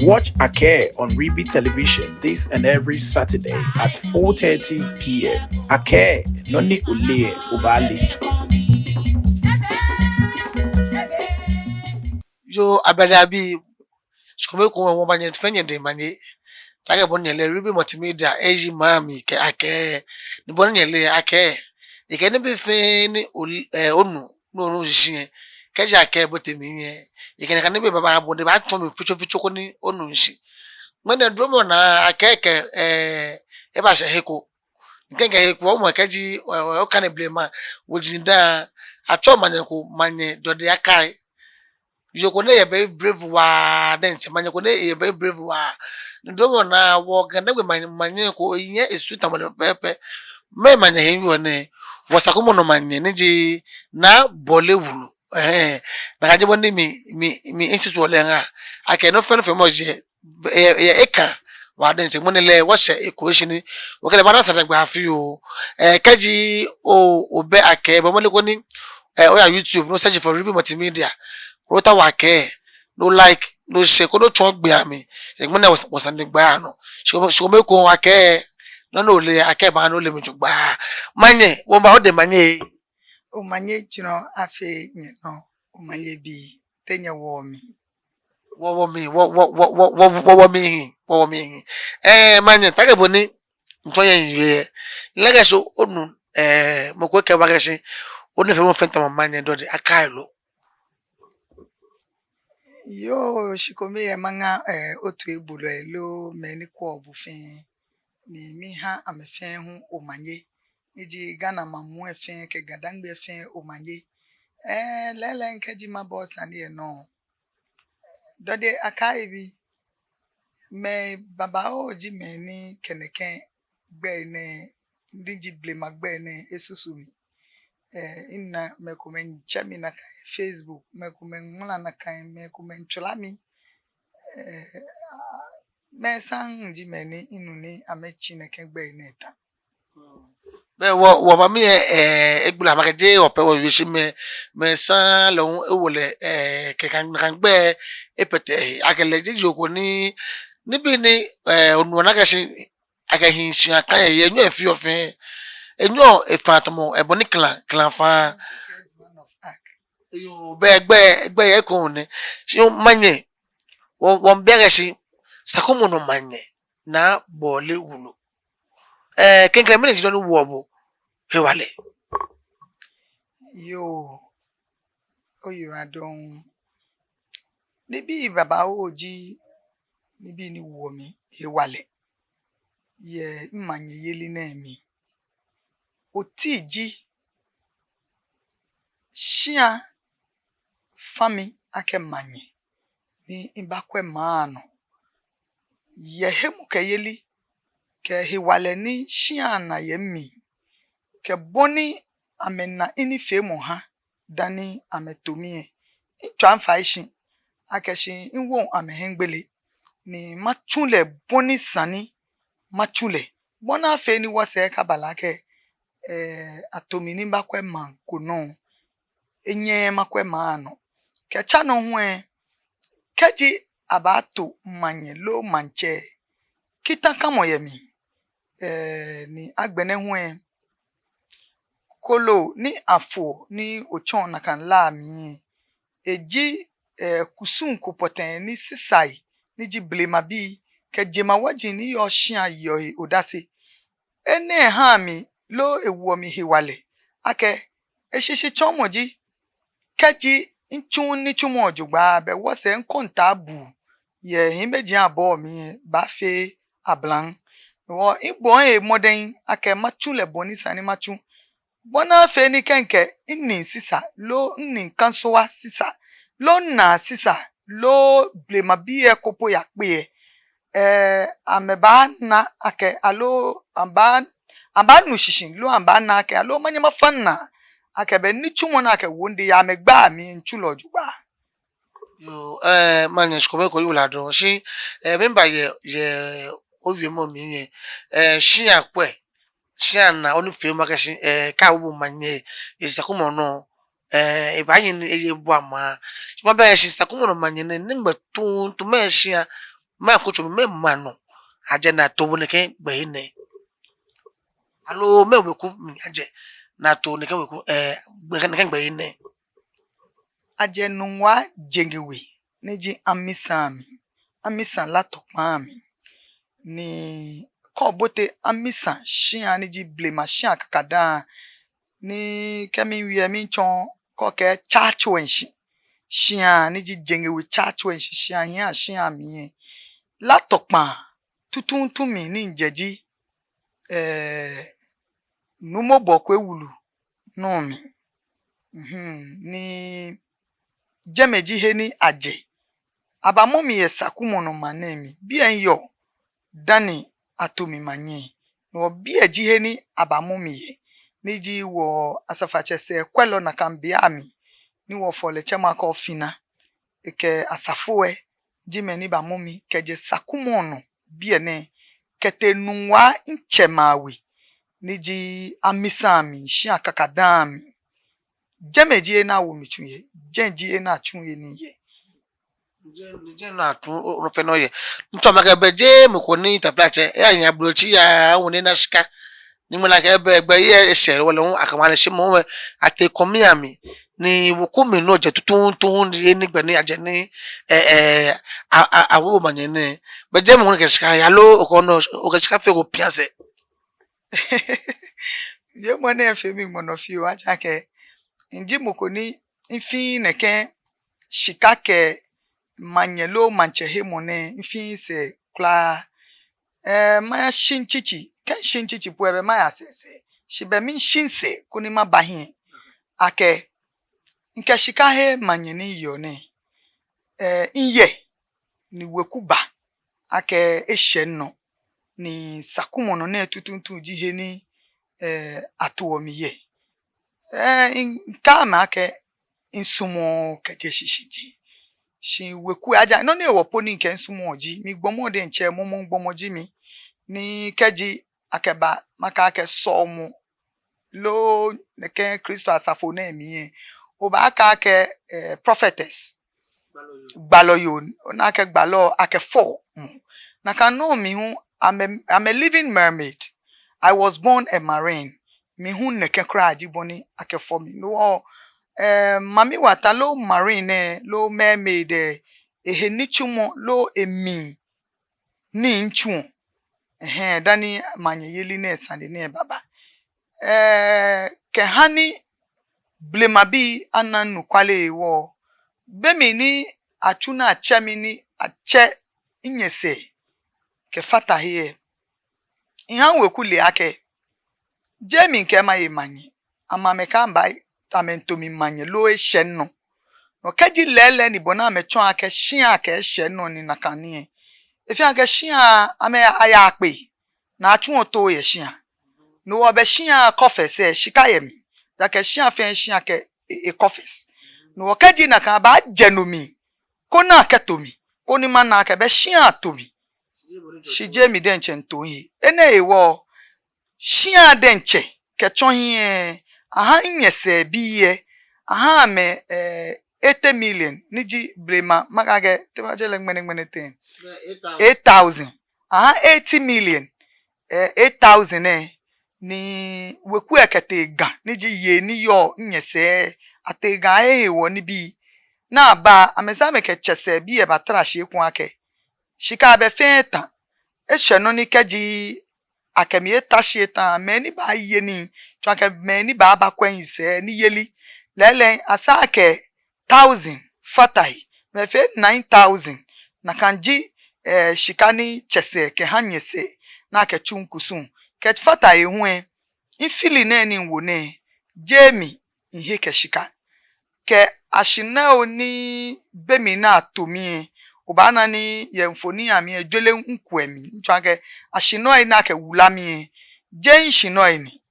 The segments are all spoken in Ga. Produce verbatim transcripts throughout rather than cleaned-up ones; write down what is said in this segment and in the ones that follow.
Watch Akɛɛ on Ribi Television this and every Saturday at four thirty p m. Akɛɛ, nɔ ni oleee lɛ, obaale. Yoo, ablade abii, shikome ekoŋŋ wɔmiiŋa nyɛ fɛɛ nyɛ dɛŋ manye. Taakɛ bɔ ni nyɛle, Ribi Multimedia eyi maŋ mli kɛ Akɛɛ. Ni bɔ ni nyɛle Akɛɛ, ekɛ nibii fɛɛ ni o, eh, onu, ni onu shishi lɛ, kɛji Akɛɛ bote mli lɛ, ekɛ nakai nibii babaoo bɔ ni baatsɔɔ mli fitsofitso koni onu shishi. Ŋmɛnɛ duromɔ naa Akɛɛ kɛ, eh, ebashɛ he ko. Kɛkɛ he ko, omɔ kɛji, eh, okane blema woji dani atsɛɔ manyɛ ko, Manyɛ Dɔde Akai. Yoo ko ni eyɛ very brave waa, diɛŋtsɛ manyɛ ko ni eyɛ very brave waa. Ni duromɔ naa wɔ Ga-Dangme manyɛ, manyɛ ko, eyɛ esu tamɔ lɛ pɛpɛɛpɛ. Mɛɛ manyɛ he nyɔ nɛ? Wɔ Sakumɔnɔ manyɛ ni ji Naa Bɔle Wulu. Ɛhɛɛ, nakai ji bɔ ni mi, mi, mi, misusuɔ lɛ ŋaa. Akɛ nɔ fɛɛ nɔ fɛɛ mɔ jɛ, eyɛ, eyɛ ekãa waa diɛŋtsɛ. Ŋmɛnɛ lɛ wɔshɛ eko shishi ni wɔkɛ lɛ baana sane gba fioo. Eh, kɛji o, obɛ Akɛɛ, bɔ mɔdɛŋ koni, eh, oya YouTube, ni o search for Ribi Multimedia, ni otao Akɛɛ, ni o like, ni o share, koni otsɔɔ ogbɛi amli. Shi ŋmɛnɛ wɔ, wɔsane gba nɔ. Shikome, shikome ekoŋŋ Akɛɛ, nɔ ni oleee lɛ, Akɛɛ baaha ni ole mli jogbaŋŋ. Manyɛ, wɔmiiba odɛŋ manye. Omanye jurɔ afee nyɛnɔ, omanye bii, te nyɛwɔɔ mli? Wɔwɔ mli, wɔ, wɔ, wɔ, wɔ, wɔ, wɔwɔ mli, wɔwɔ mli. Eh, manyɛ, taakɛ bɔ ni ŋtsɔ yɛ nyiɛ. Lɛ kɛ shi onu, eh, mɔ ko kɛɛ bo akɛ shi onifeemɔ fɛɛ tamɔ Manyɛ Dɔde Akai lo? Yoo, shikome yɛ maŋa, eh, otoibolɔi loo mɛi ni kwɛɔ bo fɛɛ. Ni miiha amɛ fɛɛ hu omanye. Ni ji Ghana maŋ muu lɛ fɛɛ kɛ Ga-Dangme lɛ fɛɛ omanye. Eh, lɛɛlɛŋ kɛji mabɔ sane lɛ nɔ, Dɔde Akai bi, mɛi babaoo ji mɛi ni kɛ nɛkɛ gbɛi nɛɛ, ni ji blema gbɛi nɛɛ esusu mi. Eh, mina mɛi komɛi miitsɛ mi nakai Facebook, mɛi komɛi miiŋmala nakai, mɛi komɛi miitsɔla mi. Eh, mɛi saŋŋ ji mɛi ni minu ni amɛtsi nɛkɛ gbɛi nɛɛ ta. Bɛ wɔ, wɔba mli lɛ, eh, egbla makɛɛ jeee wɔ pɛ wɔwie shi, mɛi, mɛi saŋŋ lɛ hu ewo lɛ, eh, kɛ nakai gbɛi lɛ epɛtɛ he. Akɛ lɛ ji yoo ko ni, nibii ni, eh, onuɔ ni akɛ shi, akɛ hii shia kã yɛ, yɛ enyɔ efeɔ fɛɛ. Enyɔ efaa tamɔ, eh, bɔ ni kla, kla faa. Yoo, bɛ gbɛi, gbɛi lɛ ekoŋŋ nɛ. Shi Manyɛ, wɔ, wɔmiibi akɛ shi Sakumɔnɔ manyɛ, Naa Bɔle Wulu, eh, klɛŋklɛŋ mɛni ji nɔ ni woɔ bo hewalɛ? Yoo, oyiwaladɔŋŋ. Nibii babaoo ji nibii ni woɔ mi hewalɛ yɛ manyɛ yeli nɛɛ mli. Oti ji, shia fa mi akɛ manyɛ ni mibakwɛ maŋ nɔ. Yɛ hemɔkɛyeli kɛ hewalɛ ni shia na yɛ mimli, kɛ bɔ ni amɛna minifeemɔ ha dani amɛto mi lɛ, mitswa mifai shi akɛ shi miwoŋ amɛ hiɛgbele, ni matsu lɛ bɔ ni sa ni matsu lɛ, bɔ ni afee ni wɔsɛɛ akaba lɛ akɛ, eh, ato mi ni mibakwɛ maŋ ko nɔ, enyɛ makwɛ maŋ nɔ. Kɛtsa nɔ hu lɛ, kɛji abaato manyɛ loo maŋtsɛ, kitakamɔ yɛ mli. Eh, ni agbɛnɛ hu lɛ, kolo ni afoɔ ni otsɔɔ nakai la mli lɛ, eji, eh, kusum ko pɔtɛɛ ni sisai ni ji blemabii kɛ jemawɔji ni yɔɔ shia yeɔ he odase. Enɛ haa mi loo ewoɔ mi hewalɛ akɛ eshishitsɔɔmɔ ji, kɛji mitsuuu nitsumɔ jogbaŋŋ, bɛ wɔsɛɛ mikɔntaabuu yɛ hiimeji abɔɔ mli lɛ baafee ablaŋ. Hewɔ mibɔɔ mɔdɛŋ akɛ matsu lɛ bɔ ni sa ni matsu, bɔ ni afee ni kɛ mikɛ minii sisa loo minii kaŋsowa sisa loo minaa sisa loo blemabii lɛ eko po yakpe lɛ, eh, amɛbaana akɛ aloo amɛbaa, amɛbaanu shishi loo amɛbaana akɛ aloo manyɛ mafa minaa akɛ bɛ nitsumɔ ni akɛwo midɛŋ yɛ amɛgbaa mli, mitsu lɛ jogbaŋŋ. Yoo, eh, manyɛ shikome ekoŋŋ, oyiwaladɔŋŋ. Shi, eh, miiba yɛ, yɛ owiemɔ mli lɛ, eh, shia kwɛ, shia na onifeemɔ akɛ shi, eh, kɛ awo bo manyɛ yɛ Sakumɔnɔ, eh, ebaahi ni eye ebua maŋ. Shi mabɛ akɛ shi Sakumɔnɔ manyɛ nɛɛ, nɛgbɛ tuuntu, mɛɛ shia, mɛɛ akutso mli, mɛɛ maŋ nɔ ajɛ ni ato bo nɛkɛ gbɛhe nɛɛ? Aloo mɛɛ weku mli ajɛ ni ato nɛkɛ weku, eh, nɛkɛ, nɛkɛ gbɛhe nɛɛ? Ajɛ Nungua Jeŋ We ni ji amɛsaŋ mli, amɛsaŋ Latɔkpaa mli. Ni kɛ obote amɛsaŋ shia ni ji blema shia kakadaŋ, ni kɛ miwie miitsɔɔ kɛ okɛɛ Tsatsu Wenshi shia ni ji Jeŋ We Tsatsu Wenshi shia, hiɛ shia mli lɛ, Latɔkpaa tuuntu mli ni mijɛ ji, eh, Nuumo Bɔkɔɛ Wulu nɔ mli. Mhm, ni jɛmɛ ji he ni ajɛ abamɔ mi yɛ Sakumɔnɔ maŋ nɛɛ mli. Biɛ miyɔɔ dani ato mi manyɛ. No hewɔ biɛ ji he ni abamɔ mi yɛ, ni ji wɔ asafoatsɛ sɛɛkwɛlɔ nakai beiaŋ mli, ni wɔfɔɔ lɛ tsɛmɔ akɛ Ofina. Ekɛ asafo lɛ ji mɛi ni bamɔ mi kɛjɛ Sakumɔnɔ biɛ nɛɛ kɛtee Nungua Ntsɛmɛi We ni ji amɛsaŋ mli shia kakadaŋ mli. Jɛmɛ ji he ni awo mi tsu yɛ, jɛi ji he ni atsu he nii yɛ. Jɛi, jɛi ni atsu o, o, fɛɛ nɔ yɛ. Ntsɔɔ makɛɛ bɛ jeee mɔ ko ni, taflatsɛ, eyahi ablotsiri, eyawo ni ena shika. Ni mɔ ni akɛɛ bɛ, bɛ yɛ eshɛ wɔ lɛ hu akɛ mɔ ni shi mɔ wɛ ate kɔmi ami. Ni weku mli nɔ jɛ tuuntu ni, ni gbɛ ni ajɛ ni, eh, eh, a, a, awo manyɛ nɛɛ. Bɛ jeee mɔ ko ni kɛ shika ya loo, okɔ nɔ, okɛ shika fee ko pia sɛɛ. Yɛ mɔ nɛɛ fee mi ŋmɔlɔ fioo, ejaakɛ miji mɔ ko ni mifi nɛkɛ shika kɛ manyɛ loo maŋtsɛ hemɔ nɛɛ, mifi sɛɛ kwraa. Eh, maya shi mitsitsi, kɛ mishi mitsitsi po lɛ bɛ maya sɛsɛ. Shi bɛ mishi sɛɛ koni maba hiɛ akɛ mikɛ shika he manyɛ ni yɔɔ nɛɛ, eh, miyɛ ni weku ba akɛ eshɛ minɔ, ni Sakumɔnɔ nɛɛ tuuntu ji he ni, eh, atoɔ mi yɛ. Eh, mikɛɛ amɛ akɛ misumɔɔɔ kɛjɛ shishijee. Shi weku lɛ, ejaakɛ nɔ ni hewɔ po ni mikɛɛ misumɔɔɔ ji, migbɔmɔ diɛŋtsɛ, mumɔŋ gbɔmɔ ji mi. Ni kɛji akɛba, makɛɛ akɛ sɔlemɔ loo nɛkɛ Kristo asafo nɛɛ mli lɛ, obaakɛɛ akɛ, eh, prophetess, gbalɔ yoo, ona akɛ gbalɔ akɛfɔ mɔ. Nakai nɔŋŋ mi hu, I'm a, I'm a living mermaid. I was born a marine. Mi hu nɛkɛ kwraa ji bɔ ni akɛfɔ mi. No hewɔ, eh, mami wata loo marine lɛ, loo mermaid lɛ, ehe nitsumɔ loo emli nii mitsuɔ. Ɛhɛɛ, dani manyɛ yeli nɛɛ sane nɛɛ baba. Eh, kɛhã ni blemabii ana anɔkwale hewɔ, be mli ni atsu ni atsɛ mi ni atsɛ minyɛsɛɛ kɛfata he lɛ, mihã weku le akɛ, jeee mi mikɛɛ maye manyɛ, amɛ amɛkɛɛ amɛba, amɛmiito mi manyɛ loo eshɛ minɔ. No kɛji lɛɛlɛŋ ni bɔ ni amɛtsɔɔ akɛ shia kɛ eshɛ minɔ ni nakai ni lɛ, efeɔ akɛ shia amɛ aya akpe, ni atsuɔ too yɛ shia. No hewɔ bɛ shia coffers lɛ, shika yɛ mli. Ejaakɛ shia fɛɛ shia kɛ e, e coffers. No hewɔ kɛji nakai, abaajɛ no mli koni akɛto mi, koni mana akɛ bɛ shia to mi. Shi jeee mi diɛŋtsɛ mito mihe. Enɛ hewɔ, shia diɛŋtsɛ kɛtsɔ hiɛ, ahã minyɛsɛɛbii lɛ, ahã amɛ, eh, eighty million, ni ji blema, makɛɛ akɛ, te matsɛ lɛ ŋmɛnɛŋmɛnɛ tɛŋŋ? Eight thousand. Ahã eighty million, eh, eight thousand lɛ, ni weku lɛ kɛtee Ga, ni ji yei ni yɔɔ minyɛsɛɛ, atee Ga he hewɔ nibii. Ni aba, amɛsɛɛ amɛkɛ tsɛsɛɛbii lɛ batara shi ekoŋŋ akɛ shika lɛ bɛ fɛɛ etã. Eshɛ nɔ ni kɛji akɛ mi eta shi etã, mɛi ni baaye nii, tsɔɔ akɛ mɛi ni baaba kwɛ misɛɛ ni yeli. Lɛɛlɛŋ, esa akɛ thousand fata he, mɛi fee nine thousand. Nakai ji, eh, shika ni tsɛsɛɛ kɛhã nyɛsɛɛ ni akɛtsu kusum. Kɛfata he hu lɛ, mifili nɛɛ ni miwo nɛɛ, jeee mi mihe kɛ shika. Kɛ ashinɔi ni be mli ni ato mi lɛ, obaana ni yɛ mfoniri amli lɛ, jwere ŋkwɛ mli. Ntsɔɔ akɛ ashinɔi ni akɛwula mi lɛ, jeee mishinɔi ni.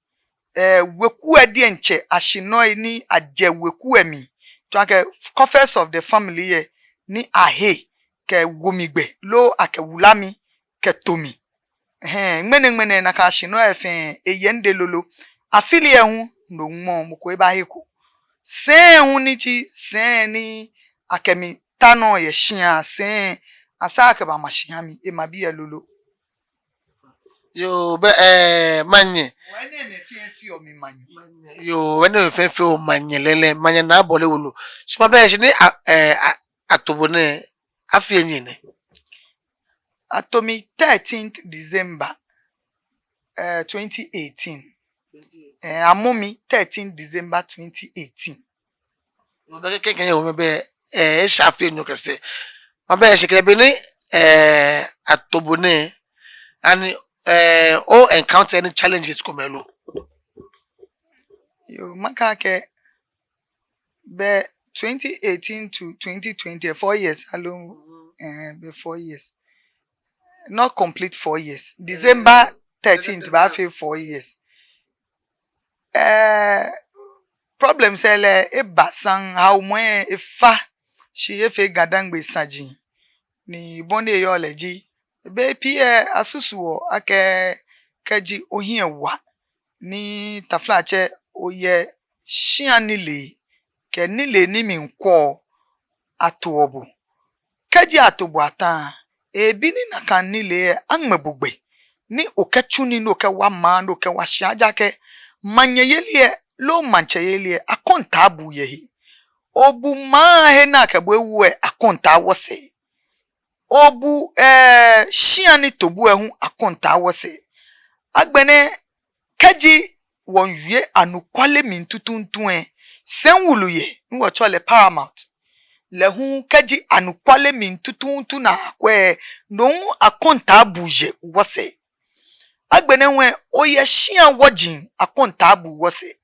Eh, weku lɛ diɛŋtsɛ ashinɔi ni ajɛ weku lɛ mli. Ntsɔɔ akɛ coffers of the family lɛ ni ahe kɛwo mi gbɛ, loo akɛwula mi kɛto mi. Ɛhɛɛ, ŋmɛnɛŋmɛnɛ nakai ashinɔi lɛ fɛɛ eyɛ midɛŋ lolo. Afili lɛ hu, no ŋmɔ mɔ ko ebahe eko. Sɛi hu ni ji sɛi ni akɛ mi ta nɔ yɛ shia, sɛi Asaa akɛba ma shi ahã mi, ema biɛ lolo. Yoo, bɛ, ɛɛ, manyɛ. Wɔ enɛɛmɛi fɛɛ feɔ mi manyɛ. Yoo, wɔ enɛɛmɛi fɛɛ feɔ manyɛ lɛɛlɛŋ, manyɛ Naa Bɔle wolo. Shi mabɛ shi ni a, ɛɛ, a, ato bo nɛɛ, afii enyiɛ nɛ? Ato mi thirteenth December, ɛɛ, twenty eighteen. Ɛɛ, amɔ mi thirteenth December twenty eighteen. Mabɛ kɛ, kɛ, kɛ, yɛ wɔ mabɛ, ɛɛ, esha afii enyɔ kɛ sɛɛ. Mabɛ shi kɛ be ni, ɛɛ, ato bo nɛɛ, ani, ɛɛ, o encounter any challenges komɛi lo? Yoo, makɛɛ akɛ, bɛ twenty eighteen to twenty twenty, four years, aloo, ɛɛ, bɛ four years. Not complete four years. December thirteenth baafee four years. Ɛɛ, problems lɛ eba saŋŋ, haomɔ lɛ efa, shi efee GaDangme saji. Ni bɔ ni eyɔɔ lɛ ji, bei pii lɛ asusuɔ akɛ kɛji ohiɛ wa, ni taflatsɛ oyɛ shia nilee, kɛ nilee ni mli kwɔ, atoɔ bo. Kɛji ato bo ata, ebi ni nakai nilee lɛ aŋmɛ bo gbɛ, ni okɛtsu nii ni okɛwa maŋ, ni okɛwa shia, ejaakɛ maŋnyɛyeli lɛ, loo maŋtsɛyeli lɛ, akɔntaabuu yɛ he. Obu maŋ he ni akɛ bo ewo lɛ akɔntaa wɔsɛɛ. Obu, ɛɛ, shia ni to bo lɛ hu akɔntaa wɔsɛɛ. Agbɛnɛ kɛji wɔmiiwie anɔkwale mli tuuntu lɛ, sɛi wulu yɛ, ni wɔtsɛɔ lɛ paramount. Lɛ hu kɛji anɔkwale mli tuuntu ni akwɛ, no hu akɔntaabuu yɛ wɔsɛɛ. Agbɛnɛ hu lɛ, oyɛ shia wɔji akɔntaabuu wɔsɛɛ.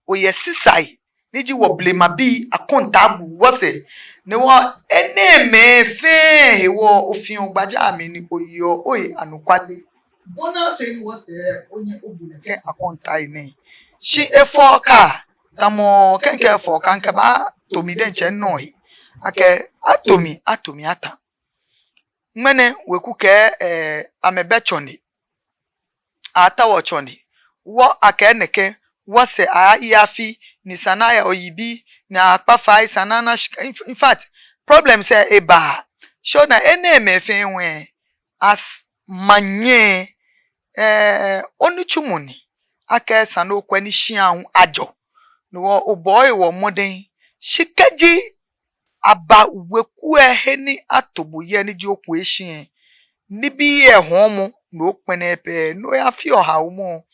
Oyɛ sisai, ni ji wɔ blemabii akɔntaabuu wɔsɛɛ. Ni wɔ enɛɛmɛi fɛɛ hewɔ ofiɔ gbajaa mli ni oyeɔ ohe anɔkwale. Bɔ ni afee ni wɔsɛɛ onyɛ obu nɛkɛ akɔntai nɛɛ. Shi efɔɔ ka, tamɔ kɛ mikɛɛ efɔɔ ka, mikɛbaato mi diɛŋtsɛ minɔ he. Akɛ ato mi, ato mi ata. Ŋmɛnɛ weku kɛɛ, ɛɛ, amɛbɛ tsɔne. Ataoɔ tsɔne. Wɔ akɛ nɛkɛ, wɔsɛɛ aya afi, ni esa ni aya oyibi, ni akpa fai esa ni ana shika. In, in fact, problems lɛ eba. Shi ona enɛɛmɛi fɛɛ hu lɛ, as manyɛ, ɛɛ, onitsumɔ ni, akɛ esa ni okwɛ ni shia hu ajɔ. Ni wɔ obɔɔ hewɔ mɔdɛŋ. Shi kɛji aba weku lɛ he ni ato bo yɛ ni ji okuu eshi lɛ, nibii lɛ hɔɔmɔ, no kpɛnɛ pɛ, no oyafeɔ haomɔ,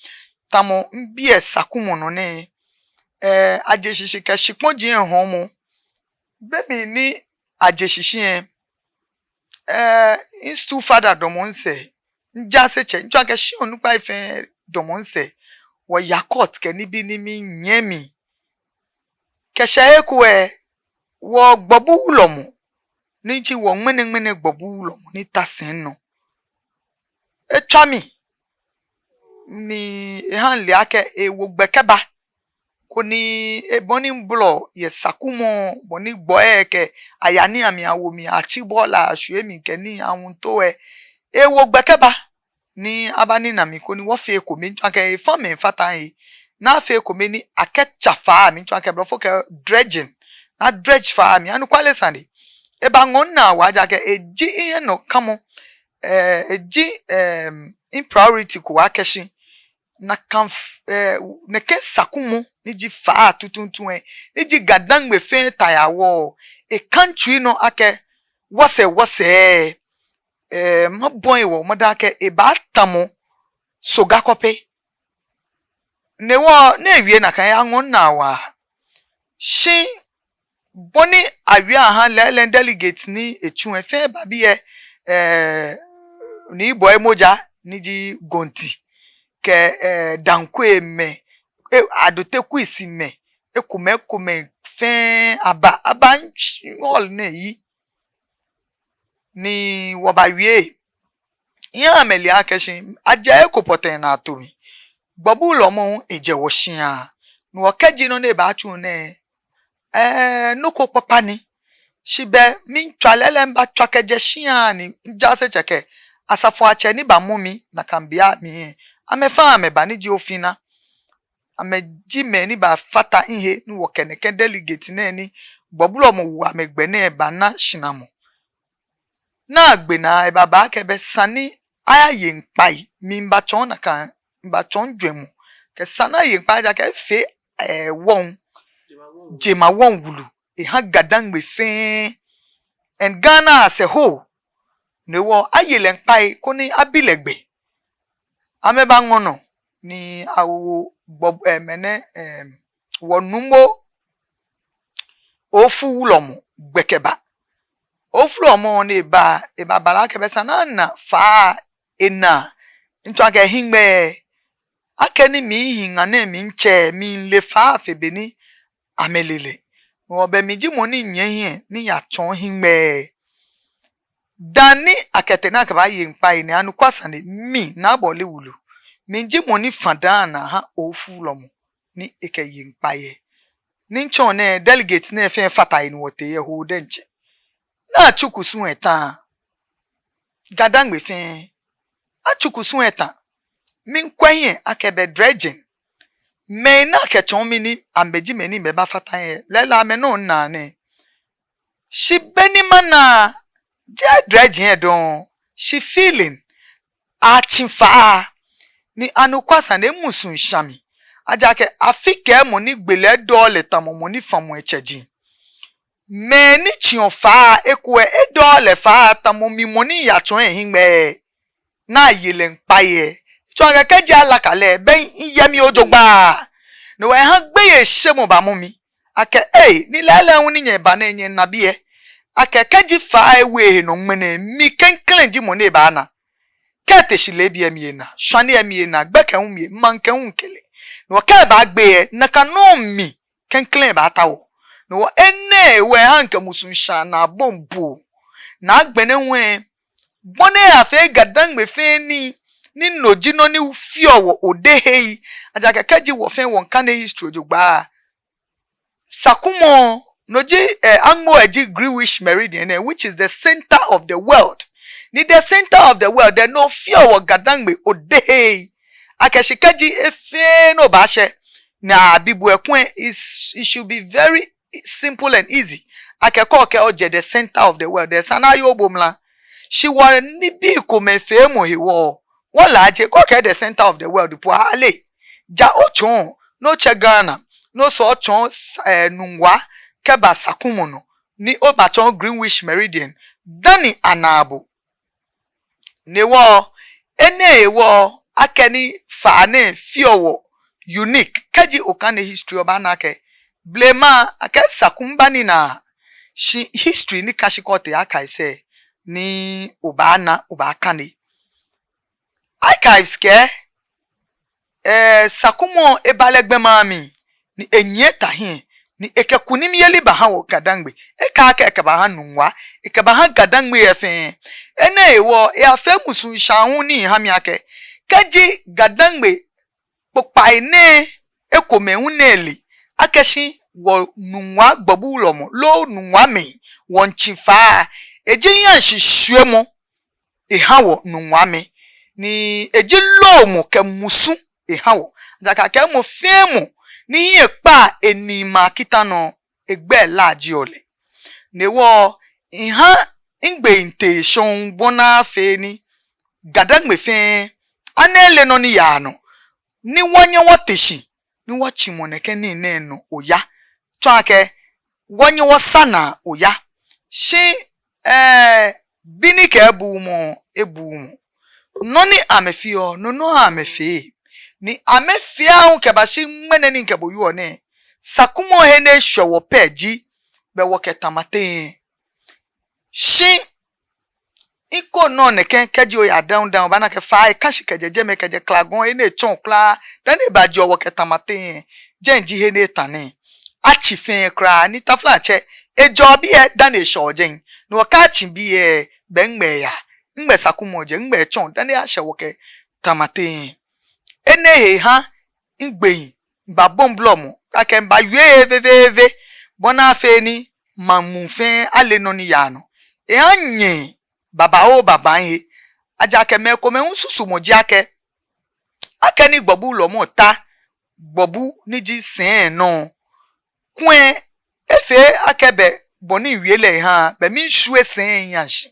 tamɔ mibi lɛ sakumɔ nɔ nɛɛ, ɛɛ, aje shishi kɛ shikpɔji lɛ hɔɔmɔ. Be mli ni aje shishi lɛ, ɛɛ, mi stool father damɔ misɛɛ, mijaasetsɛ, mitsɔɔ akɛ shia onukpai fɛɛ damɔ misɛɛ, wɔya court kɛ nibii ni minyɛmi. Kɛshɛ he ko lɛ, wɔ gbɔbu wulɔmɔ, ni ji wɔ ŋmɛnɛŋmɛnɛ gbɔbu wulɔmɔ ni ta sɛi nɔ, etswa mi, ni eha mile akɛ ewo gbɛ kɛba. Koni ebɔ ni mibolɔ yɛ sakumɔ, bɔ ni gbɔi lɛ kɛ aya ni amɛyawo mi, atsi bɔɔla ashwie mi kɛ nii, awuŋto lɛ, ewo gbɛ kɛba ni abanina mi koni wɔfee ekome, mitsɔɔ akɛ efã mɛi fata he, ni afee ekome ni akɛtsa faa, mitsɔɔ akɛ blɔfo kɛɛ dredging, ni adredge faa mli. Anɔkwale sane, ebaŋɔɔ minaa waa ejaakɛ eji mihiɛnɔkamɔ, ɛɛ, eji, ɛɛ, mi priority ko waa kɛshi nakai f-, ɛɛ, nɛkɛ sakumɔ ni ji faa tuuntu lɛ, ni ji GaDangme fɛɛ ta ya wɔ, ekã mitsui nɔ akɛ wɔsɛɛ, wɔsɛɛ, ɛɛ, mabɔi hewɔ mada akɛ ebaatamɔ Soga Kɔpe. Ni wɔ, ni ewie nakai, eyaŋɔɔ minaa waa. Shi bɔ ni awie aha lɛɛlɛŋ delegate ni etsu lɛ fɛɛ ba biɛ, ɛɛ, Nii Boi Moja ni ji Gonti kɛ, ɛɛ, Dankwei mɛi, ɛɛ, Adote Kwesi mɛi, ekomɛi, ekomɛi fɛɛ aba, aba hall nɛɛ yi. Ni wɔbawie. Miha amɛle akɛ shi ajɛ he ko pɔtɛɛ ni ato mi. Gbɔbu wulɔmɔ ejɛ wɔshia. Ni wɔkɛɛ ji nɔ ni ebaatsu nɛɛ, ɛɛ, nɔ ko kpakpa ni. Shi bɛ miitswa lɛɛlɛŋ, mibatswa kɛjɛ shia ni mijaasetsɛ kɛ asafoatsɛ ni bamɔ mi nakai beiaŋ lɛ, amɛfã amɛba ni ji Ofina. Amɛji mɛi ni bafata mihe ni wɔkɛ nɛkɛ delegate nɛɛ ni gbɔbu wulɔmɔ wo amɛgbɛ nɛɛ bana shinamɔ. Naagbee naa ebaba akɛ bɛ esa ni ayaye ŋkpai. Mibatsɔɔ nakai, mibatsɔɔ mijwɛŋmɔ. Kɛ esa ni aye ŋkpai ejaakɛ efee, eh, wɔŋ, jemawɔŋ wulu eha Ga-Dangme fɛɛ and Ghana as a whole. No hewɔ aye lɛ ŋkpai koni abi lɛ gbɛ. Amɛbaŋɔ nɔ ni awo gbɔ, eh, mɛnɛ, eh, wɔ Nuumo Ofu Wulɔmɔ gbɛ kɛba. Ofu Wulɔmɔ ni eba, ebabala akɛ bɛ esa ni ana faa enaa. Ntsɔɔ akɛ hiŋmɛi, akɛni mihi ŋa nɛɛ mli mitsɛ, mile faa fe beni amɛle lɛ. No hewɔ bɛ mi ji mɔ ni nyiɛ hiɛ ni miyatsɔɔ hiŋmɛi. Dani akɛtee ni akɛbaye ŋkpai nɛɛ, anɔkwa sane, mi Naa Bɔle Wulu, mi ji mɔ ni fa daa ni aha Ofu Wulɔmɔ ni ekɛye ŋkpai lɛ. Ni ntsɔɔ nɛɛ delegates nɛɛ fɛɛ fata he ni wɔtee yɛ Ho diɛŋtsɛ. Ni atsu kusum lɛ ta. Ga-Dangme fɛɛ, atsu kusum lɛ ta. Miikwɛ hiɛ akɛ bɛ dredging, mɛi ni akɛtsɔɔ mi ni amɛji mɛi ni amɛbafata lɛ, lɛɛlɛŋ amɛnɔ naa nɛɛ. Shi beni mana, jeee dredging lɛ dɔŋŋ, shi filling, atsi faa. Ni anɔkwa sane, emusuŋ sha mi. Ejaakɛ afi kɛɛ mɔ ni gbe lɛ edɔɔɔ lɛ tamɔ mɔ ni famɔ etsɛji. Mɛi ni tsiɔ faa lɛ, eko lɛ edɔɔɔ lɛ faa tamɔ mi mɔ ni miyatsɔɔ ehiŋmɛi ni aye lɛ ŋkpai lɛ. Ntsɔɔ akɛ kɛji alaka lɛ, bɛ miyɛ mli jogbaŋŋ. No hewɔ eha gbeyeishemɔ bamɔ mi akɛ, ei, ni lɛɛlɛŋ hu ni nyɛba nɛɛ nyɛna biɛ akɛ kɛji faa lɛ ewo ehe nɔ ŋmɛnɛ, mi klɛŋklɛŋ ji mɔ ni ebaana. Kɛ ete shi leebi lɛ mi ena, shwane lɛ mi ena, gbɛkɛ hu mi, maŋkɛ hu mikɛ lɛ. No hewɔ kɛ ebaagbe lɛ, nakai nɔŋŋ mi klɛŋklɛŋ ebaatao. No hewɔ enɛ hewɔ eha mikɛ musuŋshãa naa bɔ mi bo. Ni agbɛnɛ hu lɛ, bɔ ni afee Ga-Dangme fɛɛ nii, ni no ji nɔ ni feɔ wɔ odehei. Ejaakɛ kɛji wɔ fɛɛ wɔmiikane history jogbaŋŋ, Sakumɔ, no ji, eh, Angmo lɛ ji Greenwich Meridian lɛ, which is the center of the world. Ni the center of the world lɛ, no feɔ wɔ Ga-Dangme odehei. Akɛ shi kɛji efee ni obaashɛ, ni abi bo lɛ kulɛ, is, it should be very simple and easy. Akɛ kɛ okɛɛ ojɛ the center of the world lɛ, esa ni aye bo mra. Shi wɔnibii komɛi feemɔ hewɔ, wɔlaaje, kɛ okɛɛ the center of the world po ale. Ja otsɔɔ, ni otsɛ Ghana, ni osɔɔ otsɔɔ, eh, Nungua kɛba Sakumɔ nɔ, ni obatsɔɔ Greenwich Meridian, dani ana bo. No hewɔ, enɛ hewɔ, akɛni faa nɛɛ feɔ wɔ unique. Kɛji okane history obaana akɛ blema, akɛ Sakumɔ ba ni na, shi history ni ka shi kɛ otee archives lɛ, ni obaana, obaakane. Archives kɛɛ, eh, Sakumɔ eba lɛ gbɛ maŋ mli, ni enyiɛ eta hiɛ, ni ekɛ kunimyeli baha wɔ Ga-Dangme. Ekɛɛ akɛ ekɛbaha Nungua, ekɛbaha Ga-Dangme lɛ fɛɛ. Enɛ hewɔ, eyafee musuŋshãa hu ni eha mi akɛ, kɛji Ga-Dangme kpokpai nɛɛ ekomɛi hu nɛɛ le akɛ shi wɔ Nungua Gbɔbu Wulɔmɔ loo Nungua mɛi wɔmiitsi faa, eji hiɛshishwiemɔ eha wɔ Nungua mɛi, ni eji loomɔ kɛ musu eha wɔ. Ejaakɛ akɛɛ mɔ fɛɛ mɔ ni hiɛ kpaa enii maŋ kita nɔ, egbɛi laajeɔ lɛ. No hewɔ, miha migbɛi tee shɔŋŋ bɔ ni afee ni Ga-Dangme fɛɛ ana ele nɔ ni yaa nɔ, ni wɔnyɛ wɔte shi, ni wɔtsimɔ nɛkɛ nii nɛɛ nɔ oya. Tsɔɔ akɛ wɔnyɛ wɔsa naa oya. Shi, eh, bi ni kɛ ebuumɔ, ebuumɔ. Nɔ ni amɛfeɔ, no nɔŋŋ amɛfee. Ni amɛfee aahu kɛbashi ŋmɛnɛ ni mikɛ bo wieɔ nɛɛ. Sakumɔ he ni eshwɛ wɔ pɛ ji, bɛ wɔkɛ Tamate. Shi, eko nɔ nɛkɛ, kɛji oya Dangme, obaana akɛ faa lɛ eka shi kɛjɛ jɛmɛ kɛjɛ Klagɔn, he ni etsɔ kwraa, dani ebaje wɔkɛ Tamate. Jɛi ji he ni eta nɛɛ. Atsi fɛɛ kwraa, ni taflatsɛ, ejɔ biɛ dani eshɛ jɛi. Ni wɔkɛ atsi biɛ, bɛ migbɛ yaa, migbɛ Sakumɔ jɛ, migbɛ etsɔ, dani ashɛ wɔkɛ Tamate. Enɛ he ha migbɛi mibabɔ mibolɔmɔ, akɛ mibawie veveeve, bɔ ni afee ni maŋ muu fɛɛ ale nɔ ni yaa nɔ. Eha minyɛ babaoo babaoo he. Ejaakɛ mɛi komɛi hu susumɔ ji akɛ, akɛni Gbɔbu Wulɔmɔ ta Gbɔbu ni ji sɛi nɔ, kulɛ efee akɛ bɛ bɔ ni miwie lɛ eha, bɛ miishwie sɛi lɛ shi.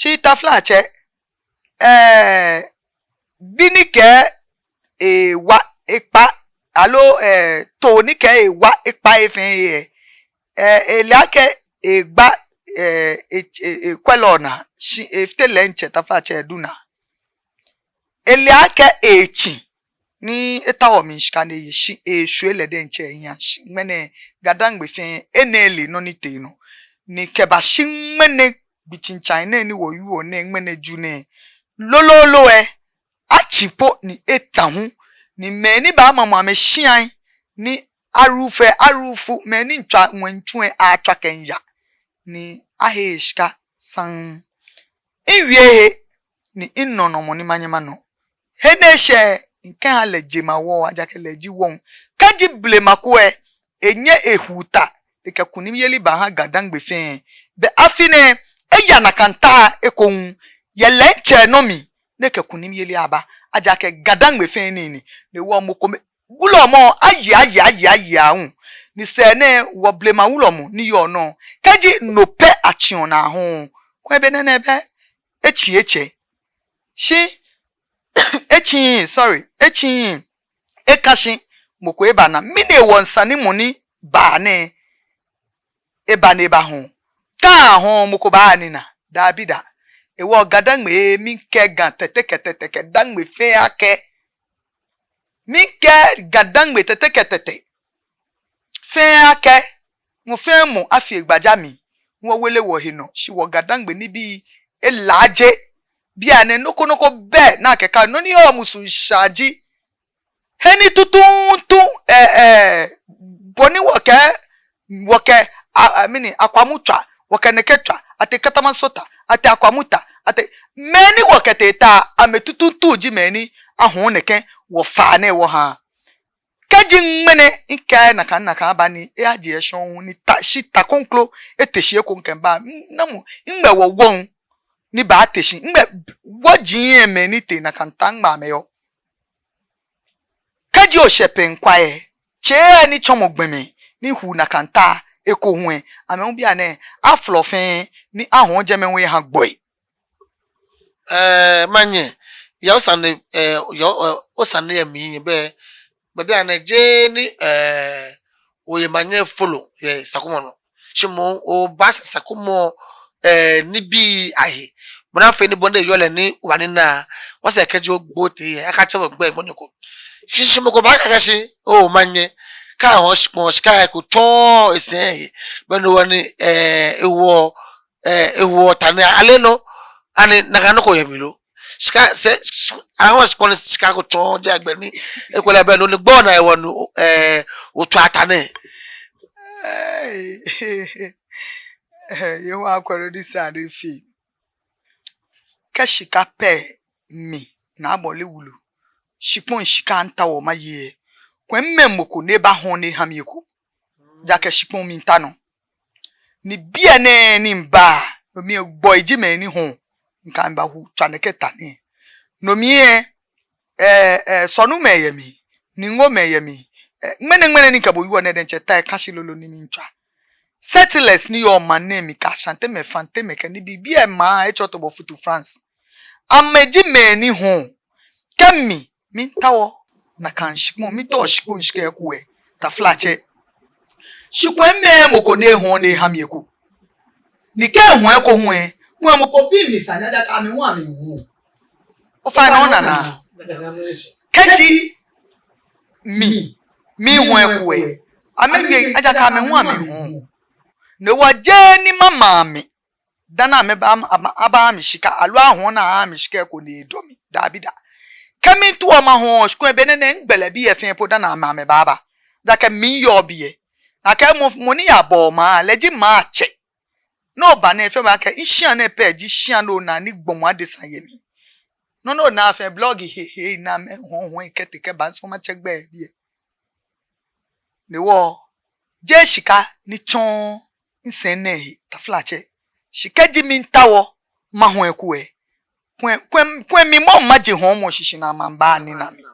Shi taflatsɛ, eh, bi ni kɛ ewa ekpa, aloo, eh, too ni kɛ ewa ekpa efɛɛ yɛ, eh, ele akɛ egba, eh, e, e, ekwɛlɔ naa, shi efite lɛ diɛŋtsɛ taflatsɛ edu naa. Ele akɛ etsi ni etaoɔ mli shika ni eye, shi eshwie lɛ diɛŋtsɛ ehiɛ shi. Ŋmɛnɛ GaDangme fɛɛ, enɛ ele nɔ ni tee nɔ. Ni kɛbashi ŋmɛnɛ gbi tsitsaa nɛɛ ni wɔwieɔ nɛɛ ŋmɛnɛ Ju nɛɛ, lolo lɛ, atsi po ni eta hu. Ni mɛi ni baamamɔ amɛshiai ni arufu, arufu, mɛi ni miitswa ŋwɛi mitsu lɛ atswa kɛmiiya. Ni ahe shika saŋŋ. Miwie he, ni minɔ nɔ mɔ ni manyɛ manɔ. He ni eshɛ, mikɛha lɛ jemawɔŋ, ejaakɛ lɛ ji wɔŋ. Kɛji blema ko lɛ, enyɛ ehu ta, ekɛ kunimyeli baha GaDangme fɛɛ, bɛ afi nɛɛ, eya nakai ta eko hu, yɛ lɛ diɛŋtsɛ nɔ mli, ni ekɛ kunimyeli aba, ejaakɛ GaDangme fɛɛ nii ni, ni wɔ mɔ kome, wulɔmɔ, aye, aye, aye, aye aahu. Ni sɛɛ nɛɛ, wɔ blema wulɔmɔ ni yɔɔ nɔ, kɛji no pɛ atsiɔ naa hu, kwɛ be nɛɛ nɛɛ bɛ, etsi etsɛ. Shi, etsi, sorry, etsi, eka shi, mɔ ko eba naa. Mɛni hewɔ sane ni mɔ ni ba nɛɛ, eba ni eba hu? Kɛ ahɔɔ mɔ ko baanina, dabida. Hewɔ GaDangme, mikɛɛ Ga Tɛte kɛ Tɛte kɛ Dangme fɛɛ akɛ, mikɛɛ GaDangme Tɛte kɛ Tɛte fɛɛ akɛ, mɔ fɛɛ mɔ afi egbaja mli, wɔwele wɔhe nɔ, shi wɔ GaDangme nibii elaaje. Bianɛ nɔ ko nɔ ko bɛ ni akɛkã nɔ ni yɔɔ musuŋshãa ji he ni tuuntu, eh, eh, bɔ ni wɔkɛ, wɔkɛ, a, a, mɛni, Akwamu tswa, wɔkɛ nɛkɛ tswa, atee Katamanso ta, atee Akwamu ta, atee, mɛi ni wɔkɛtee ta, amɛ tuuntu ji mɛi ni ahɔɔ nɛkɛ wɔfaa nɛɛ wɔha. Kɛji ŋmɛnɛ mikɛɛ nakai nakai aba ni eyaje eshɔŋ ni ta shi ta kroko ete shi eko mikɛba, namɔ, nɛgbɛ wɔ wɔŋ ni baate shi, nɛgbɛ wɔji yɛ mɛi ni tee nakai ta nɛgbɛ amɛyɔɔ? Kɛji oshɛ Pɛnkwa lɛ, tsɛ ni tsɔmɔ gbɔmɛi ni hu nakai ta eko hu lɛ, amɛ hu bianɛ aflɔ fɛɛ ni ahɔɔ jɛmɛ hu eha gbɔi. Eh, manyɛ, ya osane, eh, ya, eh, osane yɛ mli yɛ bɛ, bɛ bianɛ jeee ni, eh, oye manyɛ folo yɛ Sakumɔ nɔ. Shi moŋ obaasa Sakumɔ, eh, nibii ahe. Bɔ ni afee ni bɔ ni eyɔɔ lɛ ni obanina, wɔsɛɛ kɛji ogbo tee lɛ, akatsɛ bo gbɛi gbonyo ko. Shi, shi mɔ ko baakɛɛ akɛ shi, oo manyɛ, kɛ ahɔɔ shikpɔŋ shika eko tsɔ esɛɛ he. Bɛ no hewɔ ni, eh, ewoɔ, eh, ewoɔ ta nɛɛ ale nɔ, ani nakai nɔ ko yɛ mli lo. Shika sɛɛ, sh-, ahɔɔ shikpɔŋ ni shika ko tsɔ jɛ gbɛ ni. Ekolɛ bɛ no ni gbɔ naa hewɔ ni, eh, otswa ta nɛɛ. Hey. Yehowa akwɛ nɔ ni sa ni efee. Kɛ shika pɛ mi, Naa Bɔle wulu, shikpɔŋ shika mitaoɔ maye lɛ, kwɛ mimɛɛ mɔ ko ni ebahɔɔ ni eha mi eko. Ejaakɛ shikpɔŋ miitao nɔ. Ni bianɛ ni miba, no mli lɛ gbɔi ji mɛi ni hɔɔ, mikɛ amɛ bahu tswa nɛkɛ ta nɛɛ. No mli lɛ, eh, eh, sɔnumɛi yɛ mli, niŋomɛi yɛ mli, eh, ŋmɛnɛ ŋmɛnɛ ni mikɛ bo wieɔ nɛɛ diɛŋtsɛ ta lɛ eka shi lolo ni miitswa. Settlers ni yɔɔ maŋ nɛɛ mli kɛ Ashantimɛi, Fantemɛi kɛ nibii, biɛ maŋ etsɔ tobɔ futu France. Amɛji mɛi ni hɔɔ. Kɛ mi, mitaoɔ nakai shikpɔŋ, mitaoɔ shikpɔŋ shika eko lɛ, taflatsɛ. Shi kwɛ mimɛɛ mɔ ko ni ehɔɔ ni eha mi eko. Ni kɛ ehɔɔ eko hu lɛ, kwɛ mɔ ko bi mi sane ejaakɛ amɛ hu amɛhɔɔ. Ofainɛ onaa? Kɛji mi, mihɔɔ eko lɛ, amɛbi ejaakɛ amɛ hu amɛhɔɔ. No hewɔ jeee ni mama amɛ dani amɛba, ama, abaha mi shika, aloo ahɔɔ ni aha mi shika eko ni edɔ mi. Dabida. Kɛ mitaoɔ mahɔɔ, shi kwɛ be nɛɛ nɛɛ migbele biɛ fɛɛ po dani amɛ, amɛbaaba. Ejaakɛ mi miyɔɔ biɛ. Nakai mɔ, mɔ ni yabɔɔ maŋ, lɛ ji maŋtsɛ. No ba nɛɛ fɛɛ ba akɛ, mishia nɛɛ pɛ ji shia ni onaa ni gbɔmɔ adesa yɛ mli. No ni onaa fɛɛ blog he, he, ni amɛhɔɔ, hɔɔ kɛtee kɛba, nsɔ matsɛ gbɛ biɛ. No hewɔ, jeee shika ni tsɔɔ misɛɛ nɛɛ he, taflatsɛ. Shi kɛji mitaoɔ mahɔɔ eko lɛ, kwɛ, kwɛ, kwɛ mi mɔ maje hɔɔmɔ shishi ni amɛba ni ana mi.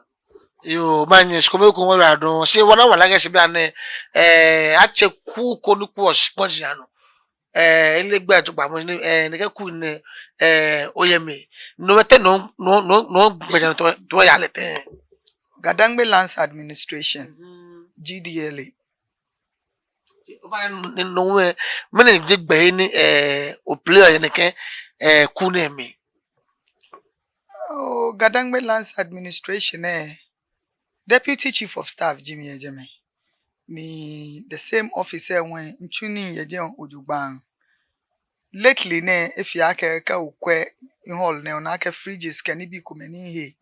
Yoo, manyɛ, shi kome ko ŋwɛ yadɔn. Shi wɔna wala kɛ shi bianɛ, eh, atsɛ kuu ko ni kuɔ shikpɔŋ ji anɔ. eh, ele gbɛ jogbaŋŋ, eh, nɛkɛ kuu nɛɛ, eh, oyɛ mli. No mɛi tɛ nɔ, nɔ, nɔ, nɔ gbɛjianɔ tɔ, tɔ ya lɛ tɛŋŋ? Gadangme Lands Administration, G D L A. Ofainɛ, no, no, no, eh, mɛni ji gbɛhe ni, eh, oplay yɛ nɛkɛ, eh, kuu nɛɛ mli? Oh, Gadangme Lands Administration, eh, Deputy Chief of Staff ji mi yɛ jɛmɛ. Ni the same office lɛ hu mitsu nii yɛ jɛi jogbaŋŋ. Lately nɛɛ, efee akɛ, kɛ okwɛ hall nɛɛ, onaa akɛ fridges kɛ nibii komɛi ni he.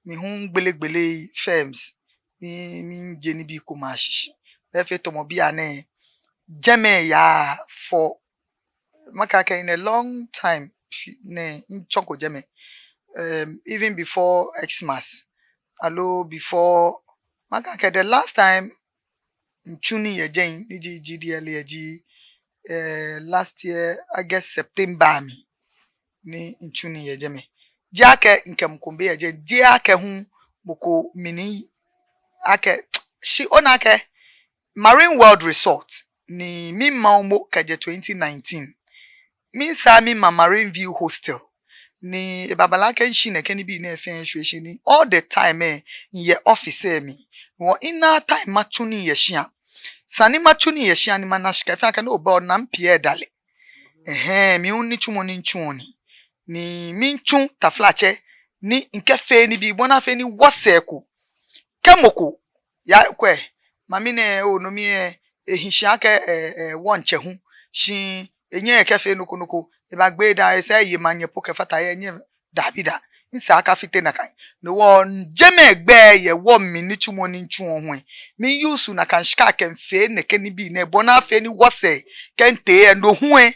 Mi hu migbelegbele firms ni, ni mijie nibii komɛi ashishi. Bɛ efee tamɔ bianɛ, jɛmɛ yaa for, makɛɛ akɛ in a long time, fi-, nɛɛ mitsɔko jɛmɛ. Um, even before Xmas, aloo before, makɛɛ akɛ the last time mitsu nii yɛ jɛi, ni ji G D L A ji, eh, last year, August, September mli, ni mitsu nii yɛ jɛmɛ. Jeee akɛ mikɛ mɔ ko miibe yɛ jɛi, jeee akɛ hu mɔ ko mini akɛ, shi ona akɛ Marine World Resort ni mima momo kɛjɛ twenty nineteen. Misaa mima Marine View Hostel. Ni ebabala akɛ mishi nɛkɛ nibii nɛɛ fɛɛ shwie shi ni all the time, eh, miyɛ office lɛ mli. Hewɔ minaaa time matsu nii yɛ shia. Esa ni matsu nii yɛ shia ni mana shika, efee akɛ no obɛ ona mipie dalɛ. Ɛhɛɛ, mi hu nitsumɔ ni mitsuɔ ni. Ni miitsu taflatsɛ ni mikɛfee nibii bɔ ni afee ni wɔsɛɛ ko. Kɛ mɔ ko yakwɛ, mami nɛɛ, oo, no mli lɛ, ehi shi akɛ, eh, eh, wɔŋtsɛ hu. Shi enyɛɛɛ ekɛfee nɔ ko nɔ ko. Ebagbe daa, esa eye maŋnyɛ po kɛfata he, enyɛɛɛ, dabida. Esa akafite nakai. No hewɔ jɛmɛ gbɛ yɛ wɔ mli nitsumɔ ni mitsuɔ hu lɛ, mi-use nakai shika kɛmiifee nɛkɛ nibii nɛɛ bɔ ni afee ni wɔsɛɛ kɛ mitee lɛ, no hu lɛ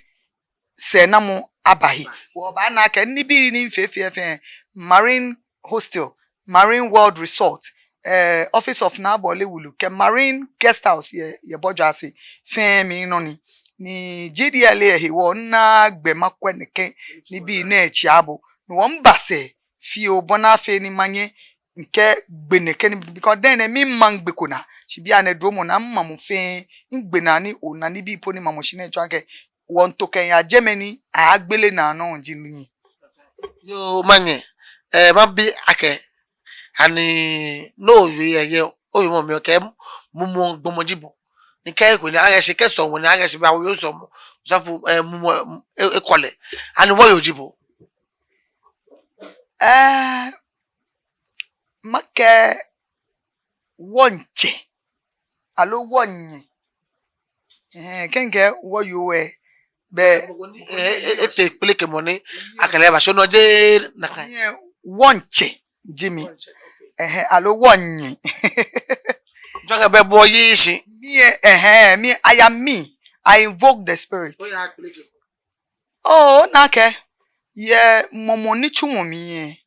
sɛɛnamɔ aba he. Wɔbaana akɛ nibii ni mifee fɛɛ, Marine Hostel, Marine World Resort, eh, Office of Naa Bɔlewulu, kɛ Marine Guest House yɛ, yɛ Bɔjɔ Ase, fɛɛ minɔ nii. Ni G D L A lɛ hewɔ minaaa gbɛ makwɛ nɛkɛ nibii nɛɛ tsia bo. Ni wɔmiibasɛɛ fioo bɔ ni afee ni manyɛ mikɛgbe nɛkɛ nibii, because then lɛ mimamɔ gbɛ ko naa. Shi bianɛ dromɔ naa mimamɔ fɛɛ, migbe naa ni ona nibii po ni mamɔ shi nɛɛ tsɔɔ akɛ wɔmiito kɛya jɛmɛ ni agbele naa nɔ ji nii. Yoo, manyɛ, eh, mabi akɛ, ani no oyɔɔ yɛ, yɛ, oyɔɔ mɔ mi okɛɛ mumɔ gbɔmɔ ji bo. Ni kɛ eko ni akɛɛ shi kɛ sɔlemɔ ni akɛɛ shi baa oyɔɔ sɔlemɔ. Osɔfo, eh, mumɔ, eh, ekolɛ. Ani wɔyoo ji bo? Eh, makɛɛ wɔŋtsɛ, aloo wɔnyɛ. Ɛhɛɛ, kɛ mikɛɛ wɔyoo lɛ, bɛ, eh, eh, eh, etee kpeleke mɔ ni akɛ lɛ baa, shi no jeee nakai. Miɛ, wɔŋtsɛ ji mi. Ɛhɛɛ, aloo wɔnyɛ. Jɔkɛ bɛ bo oyi shi. Miɛ, ɛhɛɛ, mi, I am me. I invoke the spirit. Oya kpeleke. Oo, ona akɛ, yɛ mumɔ nitsumɔ mli lɛ,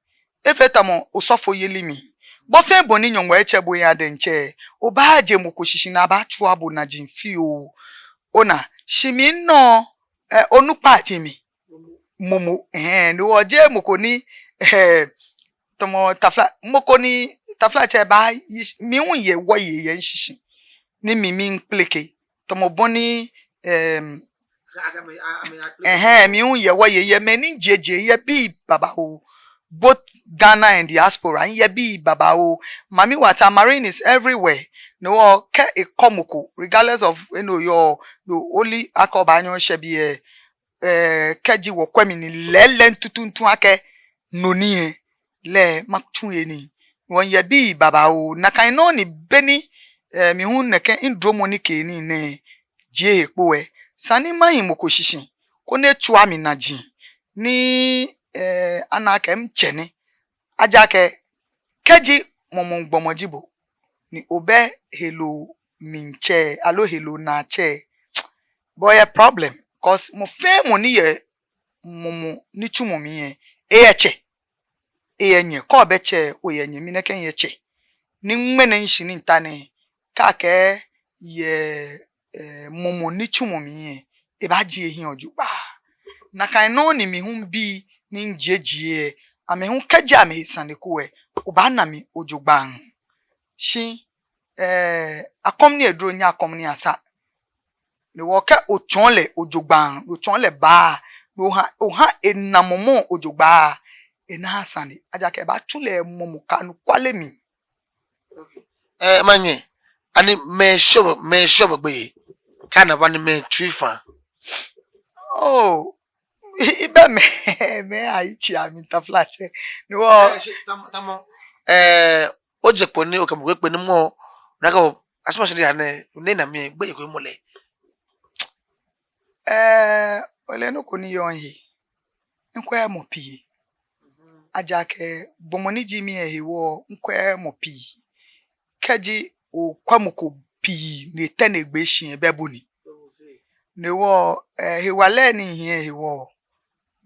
efee tamɔ osɔfoyeli mli. Bɔ fɛɛ bɔ ni Nyɔŋmɔ etsɛ bo yɛ diɛŋtsɛ, obaaje mɔ ko shishi ni abatsua bo naji fioo. Ona, shi mi nɔ, eh, onukpa ji mi. Mumɔ, eh, ni wɔjeee mɔ ko ni, eh, tamɔ tafla, mɔ ko ni taflatsɛ baayi, mi hu miyɛ wɔyei yɛ mishishi. Ni mi, mikpeleke. Tamɔ bɔ ni, em, ɛhɛɛ, mi hu miyɛ wɔyei, miyɛ mɛi ni mijiejie, miyɛ bii babaoo. Both Ghana and diaspora, miyɛ bii babaoo. Mami Wata, Marine is everywhere. No hewɔ kɛ ekɔ mɔ ko, regardless of, you know, your, your only akɔ baanyɔ shɛ biɛ, eh, kɛji wɔkwɛ mi ni lɛɛlɛŋ tuuntu akɛ no ni lɛ, lɛ matsu he nii. Wɔyɛ bii babaoo, nakai nɔŋŋ ni be ni, eh, mi hu nɛkɛ midromɔ nikeenii nɛɛ jie he kpo lɛ, esa ni mahi mɔ ko shishi koni etsua mi naji ni, eh, ana akɛ mitsɛ nɛ. Ejaakɛ kɛji mumɔ gbɔmɔ ji bo, ni obɛ heloo mlitsɛ, aloo heloo naatsɛ, bo oyɛ problem, 'cause mɔ fɛɛ mɔ ni yɛ mumɔ nitsumɔ mli lɛ, eyɛ tsɛ, eyɛ nyɛ, kɛ obɛ tsɛ, oyɛ nyɛ, mi nɛkɛ miyɛ tsɛ. Ni ŋmɛnɛ shishi ni mita nɛɛ, kɛ akɛɛ yɛ, eh, mumɔ nitsumɔ mli lɛ, ebaajie ehiɛ jogbaŋŋ. Nakai nɔŋŋ ni mi hu mibii ni mijiejie lɛ, amɛ hu kɛji amɛhe sane ko lɛ, obaana mi jogbaŋŋ. Shi, eh, akɔmi ni edro nyɛ akɔmi ni asa. Ni hewɔ kɛ otsɔɔ lɛ jogbaŋŋ, ni otsɔɔ lɛ baa, ni oha, oha ena mɔmɔ jogbaŋŋ, enaaa sane. Ejaakɛ ebaatsu lɛ mɔmɔ kɛ anɔkwale mli. Eh, manye, ani mɛi shɔ, mɛi shɔ gbeyei? Kɛ ana bɔ ni mɛi tsui fã. Oh, ibɛ mɛi, mɛi ayi tsi ami taflatsɛ. Ni hewɔ. Eh, shi tamɔ, tamɔ, eh, oje kpo ni, okɛ mɔ ko kpe ni mɔ, nakai, asumɔ shi ni ya nɛ, ni na mi gbeyei ko mɔ lɛ. Eh, ole nɔ ko ni yɔɔ mihe. Mikwɛɛɛ mɔ pii. Ejaakɛ gbɔmɔ ni ji mi lɛ hewɔ, mikwɛɛɛ mɔ pii. Kɛji okwɛ mɔ ko pii ni etɛ ni egbee shi lɛ, ebɛ bo ni. Ni hewɔ, eh, hewalɛ ni mihiɛ hewɔ,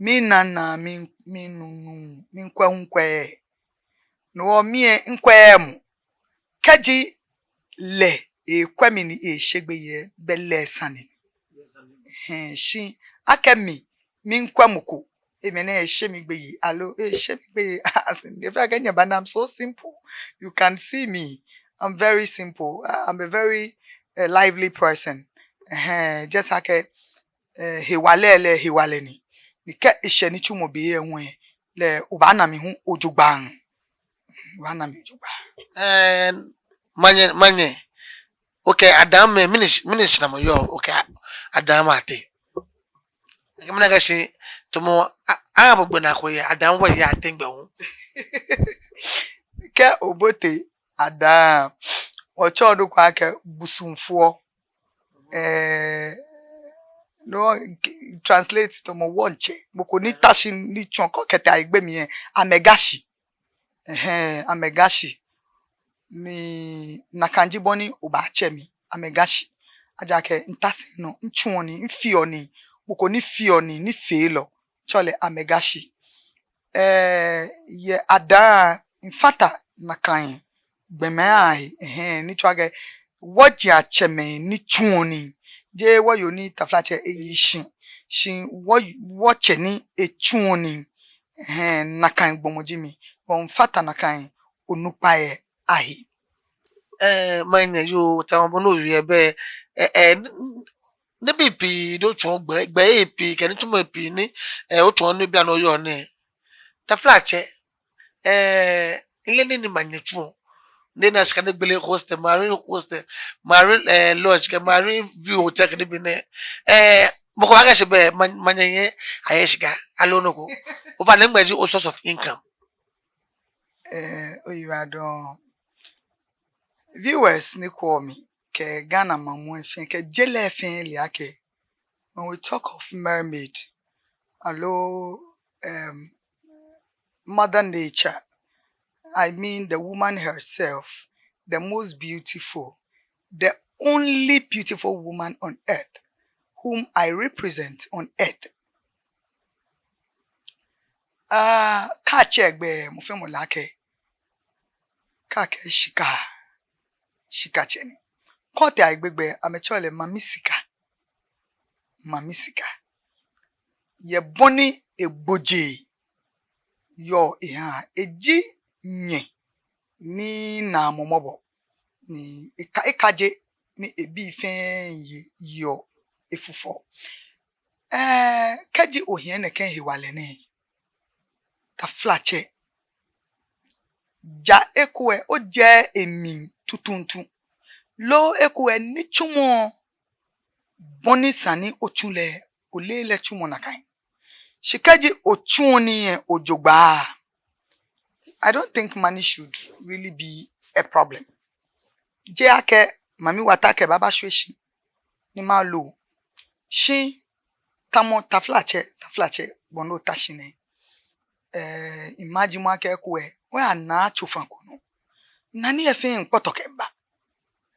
minana, mi, minunu, mikwɛ hu mikwɛɛɛ. Ni hewɔ mi lɛ mikwɛɛɛ mɔ. Kɛji lɛ ekwɛ mi ni eshe gbeyei lɛ, belɛ sane ni. Hɛɛ, shi akɛ mi, mikwɛɛɛ mɔ ko, emli ni eshe mi gbeyei, aloo eshe mi gbeyei, as in, efee akɛ nyɛbana, I'm so simple. You can see me. I'm very simple. I, I'm a very, uh, lively person. Ɛhɛɛ, just akɛ, eh, hewalɛ lɛ, hewalɛ ni. Ni kɛ eshɛ nitsumɔ be lɛ hu lɛ, obaana mi hu jogbaŋŋ. Obaana mi jogbaŋŋ. Eh, manye, manye. Okay, Adam, mɛni, mɛni shinamɔ yɔɔ, okay, Adam ateŋ. Kɛ mina kɛ shi, tamɔ, a, a, bo gbɛ na ko yɛ, Adam wɔ yɛ ateŋ gbɛ hu. Kɛ obote Adam, otsɔɔ nɔ ko akɛ busumfoɔ. Eh, no, translate tamɔ wɔŋtsɛ. Mɔ ko ni ta shi ni tsɔɔ kɔ kɛtee ayigbɛ mli lɛ, amɛga shi. Ɛhɛɛ, amɛga shi. Ni nakai ji bɔ ni obaatsɛ mi, amɛga shi. Ejaakɛ mita sɛi nɔ, mitsuɔ nii, mifeɔ nii, mɔ ko ni feɔ nii, nifeelɔ, tsɔɔ lɛ amɛga shi. Eh, yɛ Adam, mifata nakai gbɔmɛi ahe, ɛhɛɛ, ni tsɔɔ akɛ wɔji atsɛmɛi ni tsuɔ nii. Jeee wɔyoo ni taflatsɛ eyi shi, shi wɔ, wɔtsɛ ni etsuɔ nii. Ɛhɛɛ, nakai gbɔmɔ ji mi. Hewɔ mifata nakai onukpai ahe. Eh, manye yoo, tamɔ bɔ ni owie lɛ, eh, eh, nibii pii ni otsuɔ, gbɛ, gbɛi pii kɛ nitsumɔ pii ni, eh, otsuɔ ni bianɛ oyɔɔ nɛɛ. Taflatsɛ, eh, mile nii ni manye tsuɔ. Ni ena shika ni egbele hostel, Marine Hostel, Marine, eh, Lodge, kɛ Marine View Hotel kɛ nibii nɛɛ. Eh, mɔ ko baakɛɛ shi bɛ, ma, manye yɛ, ayɛ shika, aloo nɔ ko. Ofainɛ, nɛgbɛ ji o source of income? Eh, oyiwaladɔŋŋ. Viewers ni kwɛɔ mi, kɛ Ghana maŋ muu lɛ fɛɛ, kɛ je lɛ fɛɛ le akɛ, when we talk of mermaid, aloo, um, mother nature, I mean the woman herself, the most beautiful, the only beautiful woman on earth, whom I represent on earth. Ah, kɛ atsɛ egbɛi, mɔ fɛɛ mɔ le akɛ, kɛ akɛɛ shika, shikatsɛ ni. Kɛ otee ayigbɛ gbɛ, amɛtsɛɔ lɛ mami sika. Mami sika. Yɛ bɔ ni egbojee yɔɔ ehaa, eji nyɛ ni naa mɔ mɔbɔ. Ni eka, ekaje ni ebii fɛɛ ye, yeɔ efufɔ. Eh, kɛji ohiɛ nɛkɛ hewalɛ nɛɛ, taflatsɛ, ja eko lɛ, ojɛɛɛ emli tuuntu. Loo eko lɛ, nitsumɔ bɔ ni sa ni otsu lɛ, oleee lɛ tsumɔ nakai. Shi kɛji otsuɔ nii lɛ jogbaŋŋ, I don't think money should really be a problem. Jeee akɛ mami wata kɛ baba shwɛ shi ni malo. Shi tamɔ taflatsɛ, taflatsɛ, bɔ ni ota shi nɛɛ. Eh, imagine mɔ akɛ eko lɛ, oyana tsofa ko nɔ. Nani efee ŋkpɔtɔ kɛba.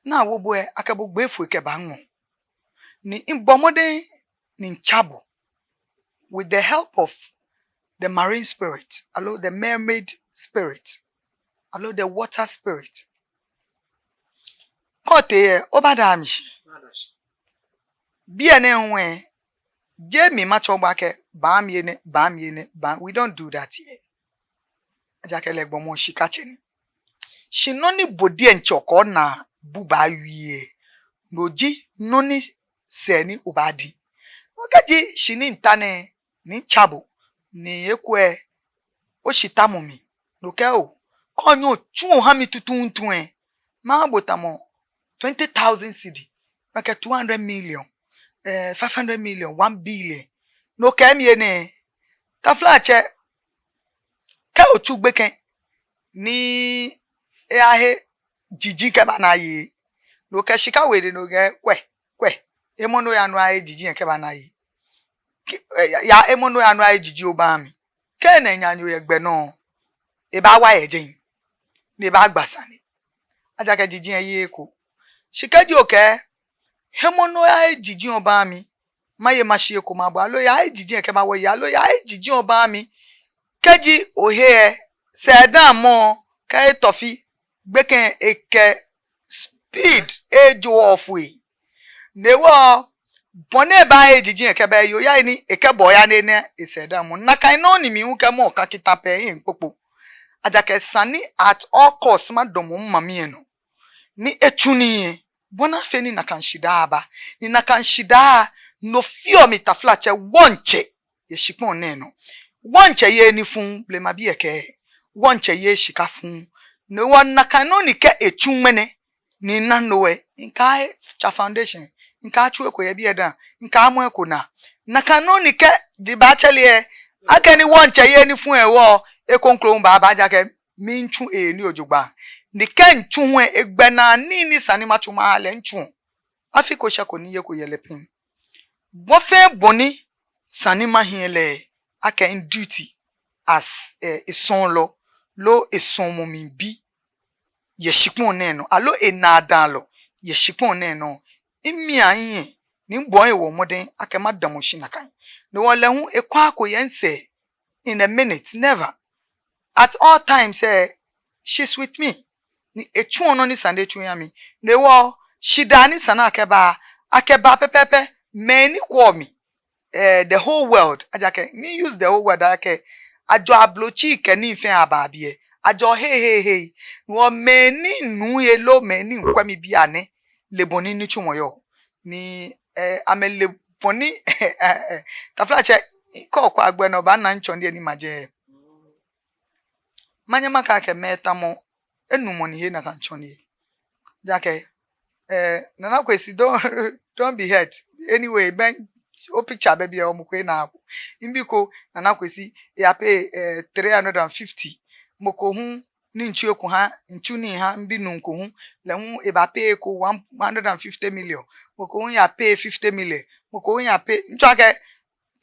Ni awo bo lɛ, akɛ bo gbee foi kɛba ŋɔɔ. Ni mibɔ mɔdɛŋ ni mitsa bo with the help of the marine spirit, aloo the mermaid spirit, aloo the water spirit. Kɛ otee lɛ, obaada mi shi. Biɛ nɛɛ hu lɛ, jeee mi matsɔɔ bo akɛ, ba mi enɛ, ba mi enɛ, ba, we don't do that here. Ejaakɛ lɛ gbɔmɔ shikatsɛ ni. Shi nɔ ni bo diɛŋtsɛ okɛ onaabu baawie lɛ, no ji nɔ ni sɛɛ ni obaadi. No kɛji shi ni mita nɛɛ, ni mitsa bo, ni ekolɛ oshi tamɔ mli, no kɛ o, kɛ onyɛ otsu oha mi tuuntu lɛ, maha bo tamɔ twenty thousand cedi, nakai two hundred million, eh, five hundred million, one billion. No kɛ mi enɛ, taflatsɛ, kɛ otsu gbekɛ ni eyahe jiji kɛba ni aye, no kɛ shika wede no kɛ kwɛ, kwɛ. Emɔ ni oya ni oyahe jiji lɛ kɛba ni aye. Kɛ, eh, ya, ya, emɔ ni oya ni oyahe jiji obaha mi. Kɛ enɛ nyanyɔ yɛ gbɛ nɔ, ebaawa yɛ jɛi, ni ebaagba sane. Ejaakɛ jiji lɛ yeee eko. Shi kɛji okɛɛ, hemɔ ni oyahe jiji lɛ obaha mi, maye mashi eko maha bo, aloo yahe jiji lɛ kɛba wɔye, aloo yahe jiji lɛ obaha mi. Kɛji ohe lɛ, sɛɛdamɔ kɛ etɔ fi, gbekɛ lɛ ekɛ speed ejoɔ ofui. No hewɔ, bɔ ni ebaahe jiji lɛ kɛba lɛ, eyahe ni ekɛ bo aya ni ena esɛɛdamɔ. Nakai nɔŋŋ ni mi hu kɛ mɔ ka kita pɛ ehe mikpokpo. Ejaakɛ esa ni at all cost madamɔ mimami lɛ nɔ ni etsu nii lɛ, bɔ ni afee ni nakai shidaa aba. Ni nakai shidaa, no feɔ mi taflatsɛ wɔŋtsɛ yɛ shikpɔŋ nɛɛ nɔ. Wɔŋtsɛ yeee nii fuu, blema bii lɛ kɛɛ. Wɔŋtsɛ yeee shika fuu. No hewɔ nakai nɔŋŋ ni kɛ etsu ŋmɛnɛ, ni mina no lɛ, mikaatswa foundation, mikaatsu eko yɛ biɛ dã, mikaamɔ eko naa. Nakai nɔŋŋ ni kɛ di baatsɛre lɛ, akɛni wɔŋtsɛ yeee nii fuu lɛ hewɔ, ekoŋklo hu baaba, ejaakɛ miitsu ehe nii jogbaŋŋ. Ni kɛ mitsu hu lɛ, egbɛnaa nii ni esa ni matsu maha lɛ, mitsuɔ. Afi ko shɛko ni yeko yɛ lɛ pɛŋ. Bɔ fɛɛ bɔ ni esa ni mahi lɛ, akɛ miduty as, eh, esɔɔlɔ, loo esɔɔmɔ mli bi yɛ shikpɔŋ nɛɛ nɔ, aloo enaadaalɔ yɛ shikpɔŋ nɛɛ nɔ, mimia mihiɛ ni mibɔɔ mihe mɔdɛŋ akɛ madamɔ shi nakai. No hewɔ lɛ hu ekwɛɛɛ eko yɛ misɛɛ in a minute, never. At all times, eh, she's with me. Ni etsuɔ nɔ ni esa ni etsu eha mi. No hewɔ shidaa ni esa ni akɛba, akɛba pɛpɛɛpɛ, mɛi ni kwɛɔ mi, eh, the whole world, ejaakɛ mi use the whole world akɛ, ajɔɔ ablotsiri kɛ nii fɛɛ aba biɛ, ajɔɔ hei hei hei. No hewɔ mɛi ni nuuu he loo mɛi ni miikwɛ mi bianɛ le bɔ ni nitsumɔ yɔɔ. Ni, eh, amɛle bɔ ni, eh, eh, taflatsɛ, kɛ okwɛ agbɛnɛ obaana mitsɔne lɛ ni majɛ. Manyɛ makɛɛ akɛ mɛɛ tamɔ enumɔ ni he nakai tsɔne lɛ. Ejaakɛ, eh, Nana Kwesi, don't, don't be hurt. Anyway, bɛ o picture bɛ biɛ, mɔ ko ena. Mibi ko, Nana Kwesi, eya pay, eh, three hundred and fifty. Mɔ ko hu ni mitsu eko ha, mitsu nii ha, mibi nuu ko hu, lɛ hu eba pay eko one, one hundred and fifty million. Mɔ ko hu ya pay fifty million. Mɔ ko hu ya pay, mitsɔɔ akɛ,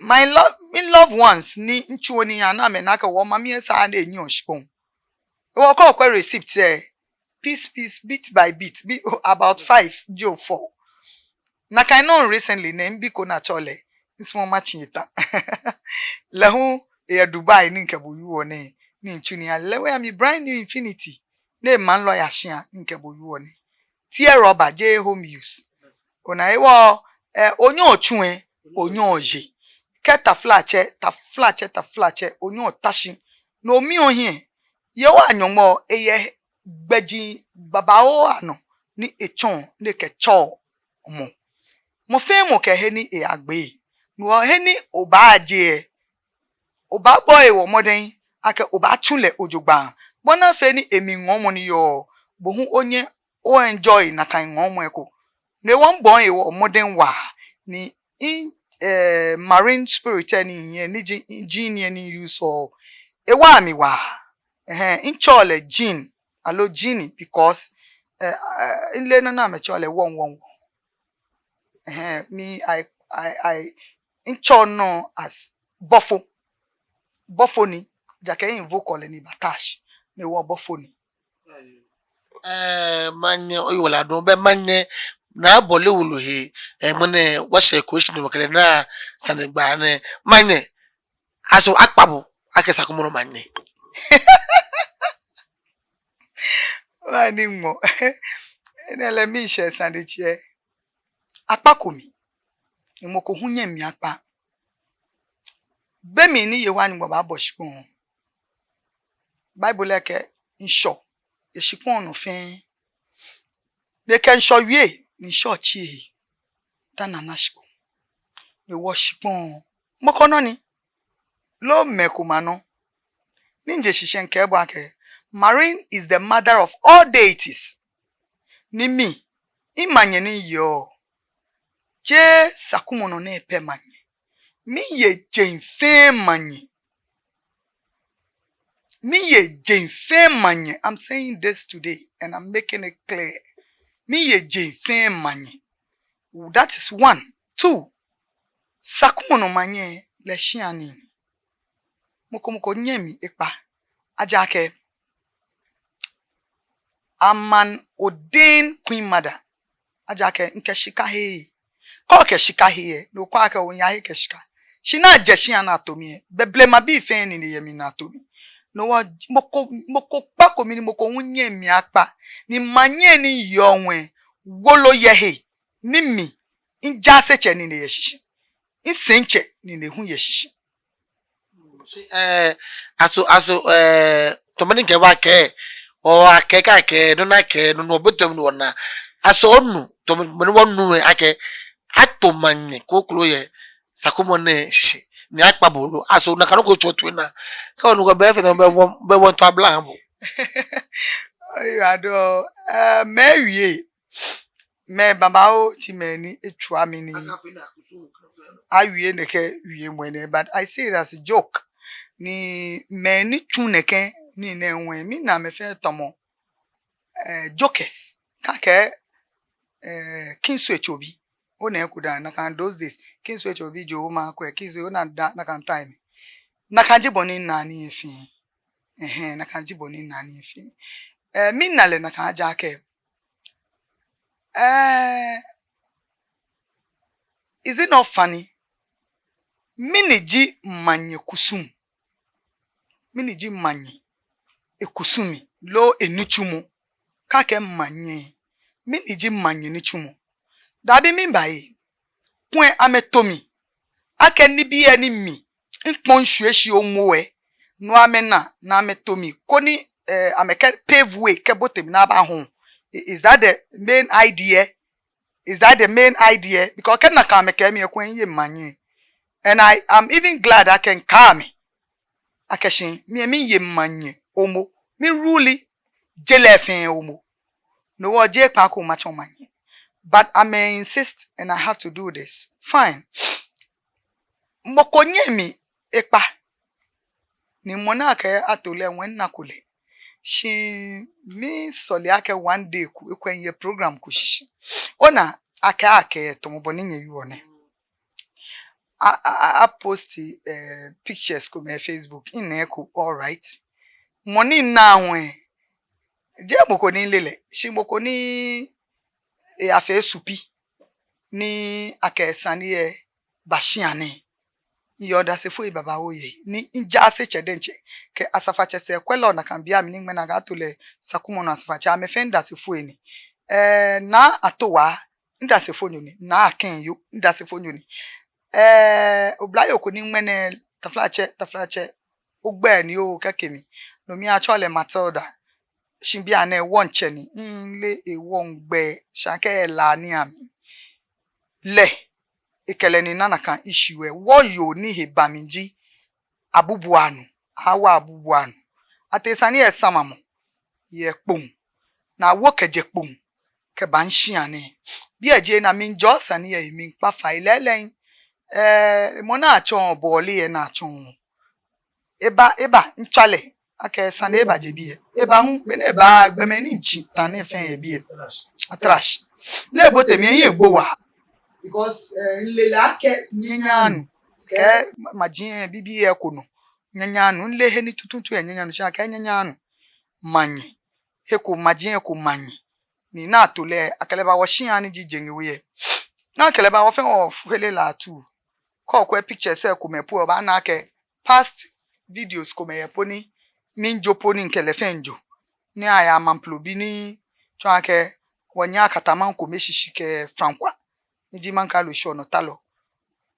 my love, mi loved ones ni mitsuɔ nii ha, ni amɛna akɛ wɔmami lɛ esaaa ni enyiɛɔ shikpɔŋ. Wɔkɔ okwɛ receipt lɛ, piece, piece, bit by bit, bi, about five, jio four. Nakai nɔŋŋ recently nɛɛ, mibi ko ni atsɛɔ lɛ, misumɔɔɔ matsi eta. Lɛ hu, eyɛ Dubai ni mikɛ bo wieɔ nɛɛ, ni mitsu nii ha lɛ. Lɛ hu eya mi brand new Infiniti, ni ema lɔya shia ni mikɛ bo wieɔ nɛɛ. Tear rubber, jeee home use. Ona hewɔ, eh, onyɛɔ otsu lɛ, onyɛɔ oye. Kɛ taflatsɛ, taflatsɛ, taflatsɛ, onyɛɔ ota shi. Ni omiɔ ohiɛ. Yehowa Nyɔŋmɔ, eyɛ gbɛji babaoo anɔ ni etsɔɔ, ni ekɛtsɔɔ mɔ. Mɔ fɛɛ mɔ kɛ he ni eyagbe. No hewɔ he ni obaaje lɛ, obaabɔ ohe mɔdɛŋ akɛ obaatsu lɛ jogbaŋŋ. Bɔ ni afee ni emli ŋɔɔmɔ ni yɔɔ, bo hu onyɛ o enjoy nakai ŋɔɔmɔ lɛ eko. No hewɔ mibɔɔ mihe mɔdɛŋ waa ni mi, eh, marine spirit lɛ ni miyɛ, ni ji, genie lɛ ni mi-use-ɔ, ewaa mi waa. Ɛhɛɛ, mitsɛɔ lɛ Jean, aloo Jeannie, because, eh, eh, mileee nɔ ni amɛtsɛɔ lɛ wɔŋ, wɔŋ, wɔŋ. Ɛhɛɛ, mi, I, I, I, mitsɛɔ no as bɔfo. Bɔfo ni, ejaakɛ mi-invoke-ɔ lɛ ni ebata shi. No hewɔ bɔfo ni. Eh, manyɛ, oyiwaladɔŋŋ, bɛ manyɛ, naabɔle wolo he, eh, mɔ nɛɛ, wɔshɛ ko shi ni wɔkɛ lɛ na sanegbaa nɛɛ, manyɛ, aso akpa bo, akɛ Sakumɔnɔ manyɛ. Wa ni mɔ, enɛ lɛ miishɛɛ sane diɛŋtsɛ. Akpako mi, ni mɔ ko hu nyɛŋ mi akpa. Be mli ni Yehowa Nyɔŋmɔ baabɔ shikpɔŋ, Bible lɛ kɛɛ ŋshɔ yɛ shikpɔŋ nɔ fɛɛ. Ni ekɛ ŋshɔ wie, ni ŋshɔ tsi ehe. Ghana naa shikpɔŋ. Ni wɔ shikpɔŋ, mɔ ko nɔ ni, loo mɛi komɛi anɔ. Ni mije shishi mikɛɛ bo akɛ, Marine is the mother of all deities. Ni mi, mimanye ni miyeɔ, jeee Sakumɔnɔ nɛɛ pɛ manye. Miye jeŋ fɛɛ manye. Miye jeŋ fɛɛ manye. I'm saying this today and I'm making it clear. Miye jeŋ fɛɛ manye. That is one. Two, Sakumɔnɔ manye lɛ shia nii ni. Mɔ ko mɔ ko nyɛŋ mi ekpa. Ejaakɛ I'm an ordained queen mother. Ejaakɛ mikɛ shika heee. Kɛ okɛ shika he lɛ, no okwɛ akɛ oyahe kɛ shika. Shi ni ajɛ shia ni ato mi lɛ, be blema bii fɛɛ nine yɛ mli ni ato mi. No hewɔ mɔ ko, mɔ ko kpa ko mli ni mɔ ko hu nyɛŋ mi akpa. Ni manye ni miyeɔ lɛ, wolo yɛ he ni mi, mijaasetsɛ nine yɛ shishi. Misɛitsɛ nine hu yɛ shishi. Shi, eh, aso, aso, eh, tamɔ ni mikɛɛ bo akɛ, o akɛ, akɛ, akɛ, nɔ ni akɛ, nɔ ni obote mli ni ona. Aso onu, tamɔ ni wɔnu lɛ akɛ, ato manye kroko yɛ Sakumɔnɔ shishi, ni akpa bo lolo. Aso nakai nɔ ko tsɔ toi naa. Kɛ onu ko bɛ fɛɛ tamɔ bɛ wɔ, bɛ wɔto abla ha bo. Oyiwaladɔŋŋ, eh, mɛi wie. Mɛi babaoo ji mɛi ni etswa mli ni awie nɛkɛ wiemɔi nɛɛ, but I see it as a joke. Ni mɛi ni tsu nɛkɛ nii nɛɛ hu, mina amɛ fɛɛ tamɔ, eh, jokers. Kɛ akɛɛ, eh, Kingsway Tsobi. Ona eko dã, nakai those days. Kingsway Tsobi, Joe Marquez, Kingsway, ona dã, nakai time. Nakai ji bɔ ni minaa nii lɛ fɛɛ. Ɛhɛɛ, nakai ji bɔ ni minaa nii lɛ fɛɛ. Eh, mina lɛ nakai ejaakɛ, eh, is it not funny? Mɛni ji manye kusum? Mɛni ji manye ekusum loo enitsumɔ? Kɛ akɛɛ manye, mɛni ji manye nitsumɔ? Dabi, mibaye. Kulɛ amɛto mi akɛ nibii ni mi mikpɔ̃ mishwie shi momo lɛ, no amɛna, ni amɛto mi koni, eh, amɛkɛ pave way kɛbote mli ni aba hɔ̃ɔ. I-, is that the main idea? Is that the main idea? Because kɛ nakai amɛkɛɛ mi lɛ, kulɛ miye manye. And I am even glad akɛ mikɛɛ amɛ akɛ shi mi lɛ miye manye momo. Mi rule je lɛ fɛɛ momo. No hewɔ jeee kpãa ko matsɔ manye. But amɛ insist and I have to do this. Fine. Mɔ ko nyɛŋ mi ekpa. Ni mɔ ni akɛɛ ato lɛ hu minako lɛ. Shi misɔle akɛ one day ko, ekolɛ miyɛ program ko shishi. Ona akɛ, akɛ tamɔ bɔ ni nyɛyɔɔ nɛɛ. A, a, a, a post, eh, pictures komɛi yɛ Facebook. Mina eko, all right. Mɔ ni mina hu lɛ, jeee mɔ ko ni mile lɛ, shi mɔ ko ni eyafee supi ni akɛ sane lɛ ba shia nɛɛ. Miyɛ odasefoi babaoo yɛ he. Ni mijaasetsɛ diɛŋtsɛ kɛ asafoatsɛ sɛɛkwɛlɔ nakai beiaŋ mli ni ŋmɛnɛ akɛɛ ato lɛ Sakumɔnɔ asafoatsɛ, amɛ fɛɛ midasefoi ni. Eh, Naa Atowa, midasefonyo ni. Naa Akɛnyo, midasefonyo ni. Eh, oblayoo ko ni ŋmɛnɛ, taflatsɛ, taflatsɛ, ogbɛi ni okɛke mi. No mli atsɛɔ lɛ Matilda. Shi bianɛ wɔŋtsɛ ni. Mileee ewɔŋ gbɛi, shi akɛ lɛ ni ami. Lɛ, ekɛ lɛ ni nana nakai issue lɛ. Wɔyoo ni he ba mli ji Abubuanu, awa Abubuanu. Atee sane lɛ samamɔ yɛ Kpoŋ. Ni awo kɛjɛ Kpoŋ kɛba mishia nɛɛ. Biɛ ji ena mli mijɔɔ sane lɛ he, miikpa fai lɛɛlɛŋ. Eh, mɔ ni atsɛɔ Bɔɔle lɛ ni atsɛɔ. Eba, eba, mitswa lɛ akɛ sane lɛ eba je biɛ. Eba hu, be ni eba, gbɔmɛi ni tsi ta nɛɛ fɛɛ yɛ biɛ. Atrashi. Ni ebote mli lɛ, mihe gbo waa. Because, eh, mile lɛ akɛ nyɛnyaŋ nu. Kɛ ma-, maji lɛ bibioo ko nɔ. Nyɛnyaŋ nu, mileee he ni tuuntu yɛ nyɛnyaŋ nu, shi akɛɛ nyɛnyaŋ nu. Manye. He ko maji, he ko manye. Ni Naa Atowa lɛ, akɛ lɛ ba wɔshia ni ji Jeŋ We lɛ. Ni akɛ lɛ ba wɔ fɛɛ wɔhere lɛ atuu. Kɛ okwɛ pictures lɛ komɛi po lɛ, obaana akɛ past videos komɛi yɛ po ni mijo po ni mikɛ lɛ fɛɛ mijo. Ni aya Mamprobi ni tsɔɔ akɛ wɔnyiɛ akataman kome shishi kɛ frankwa. Ni ji Mankralo shɔnɔtalɔ.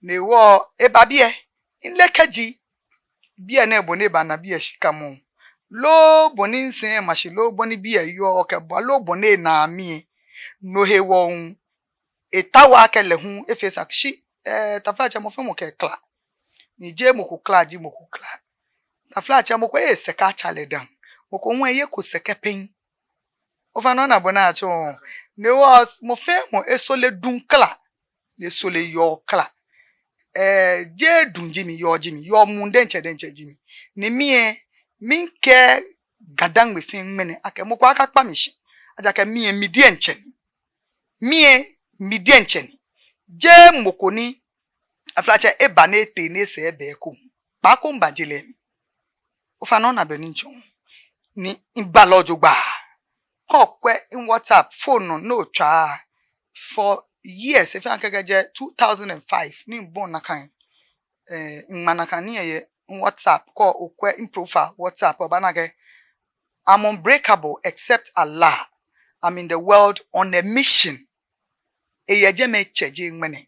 No hewɔ eba biɛ, mile kɛji biɛ nɛɛ bɔ ni ebana biɛ shikamɔ, loo bɔ ni misɛɛ ma shi, loo bɔ ni biɛ yɔɔ kɛbua, loo bɔ ni ena mi lɛ, no hewɔ hu etao akɛ lɛ hu efee sa shi, eh, taflatsɛ, mɔ fɛɛ mɔ kɛ ekla. Ni jeee mɔ ko kla ji mɔ ko kla. Taflatsɛ, mɔ ko eesɛɛ akɛ atsa lɛ dã. Mɔ ko hu eyeko sɛkɛ pɛŋ. Ofainɛ ona bɔ ni atsɔɔ. Ni wɔ mɔ fɛɛ mɔ esoro duŋ kla. Ni esoro yɔɔ kla. Eh, jeee duŋ ji mi, yɔɔ ji mi, yɔɔ muu diɛŋtsɛ diɛŋtsɛ ji mi. Ni mi lɛ, mikɛɛ Ga-Dangme fɛɛ ŋmɛnɛ akɛ mɔ ko akakpa mi shi. Ejaakɛ mi lɛ, mi diɛŋtsɛ ni. Mi lɛ, mi diɛŋtsɛ ni. Jeee mɔ ko ni, taflatsɛ, eba ni etee ni esɛɛ ebɛ eko. Kpaako mibaje lɛ mli. Ofainɛ ona bɔ ni mitsɔɔ. Ni mibaa lɛ jogbaŋŋ. Kɛ okwɛ mi WhatsApp, phone nɔ ni otswaa for years, efee akɛ kɛjɛ two thousand and five ni mibɔi nakai. Eh, miŋma nakai nii lɛ yɛ mi WhatsApp, kɛ okwɛ mi profile WhatsApp, obaana akɛ, "I'm unbreakable except Allah. I'm in the world on a mission." Eyɛ jɛmɛ etsɛ jeee ŋmɛnɛ.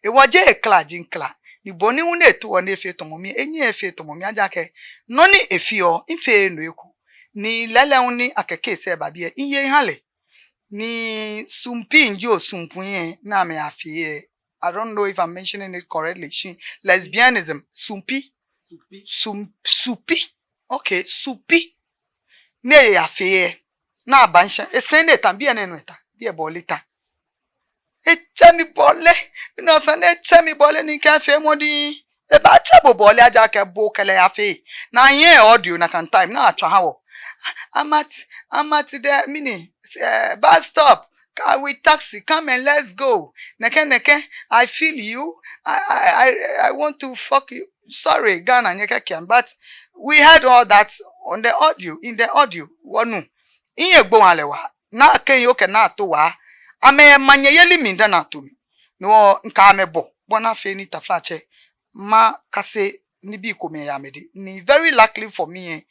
Hewɔ jeee ekla ji mikla. Ni bɔ ni hu ni etaoɔ ni efee tamɔ mi, enyɛɛɛ efee tamɔ mi, ejaakɛ nɔ ni efeɔ, mifeee no eko. Ni lɛɛlɛŋ hu ni akɛ case lɛ ba biɛ, miye miha lɛ. Ni sumpii, njoo sumpii lɛ ni amɛyafee lɛ, I don't know if I'm mentioning it correctly. Shi lesbianism, sumpii. Supi. Sum-, supi. Okay, supi. Ni eyafee lɛ, ni aba misha, esɛŋ ni eta, biɛ nɛɛ nɔ eta, biɛ bɔle eta. Etsɛ mi bɔle, minɔ sane, etsɛ mi bɔle ni mikɛɛ feemɔ diŋŋ. Ebaatsɛ bo bɔle, ejaakɛ bo okɛ lɛ yafee. Ni ayɛ audio nakai time ni atswa aha wɔ. "I'm at, I'm at the, mɛni, eh, bus stop. Come with taxi, come and let's go. Nɛkɛ, nɛkɛ, I feel you. I, I, I, I want to fuck you." Sorry, Ghana nyɛkɛkea mi, but we heard all that on the audio, in the audio. Wɔnu. Minyɛ gbo wa lɛ wa. Ni akɛ yoo kɛ ni ato wa. Amɛyɛ manyɛyeli mli dani ato mi. No hewɔ mikɛ amɛ bɔ, bɔ ni afee ni taflatsɛ, makase nibii komɛi yɛ amɛdɛŋ. Ni very luckily for me lɛ,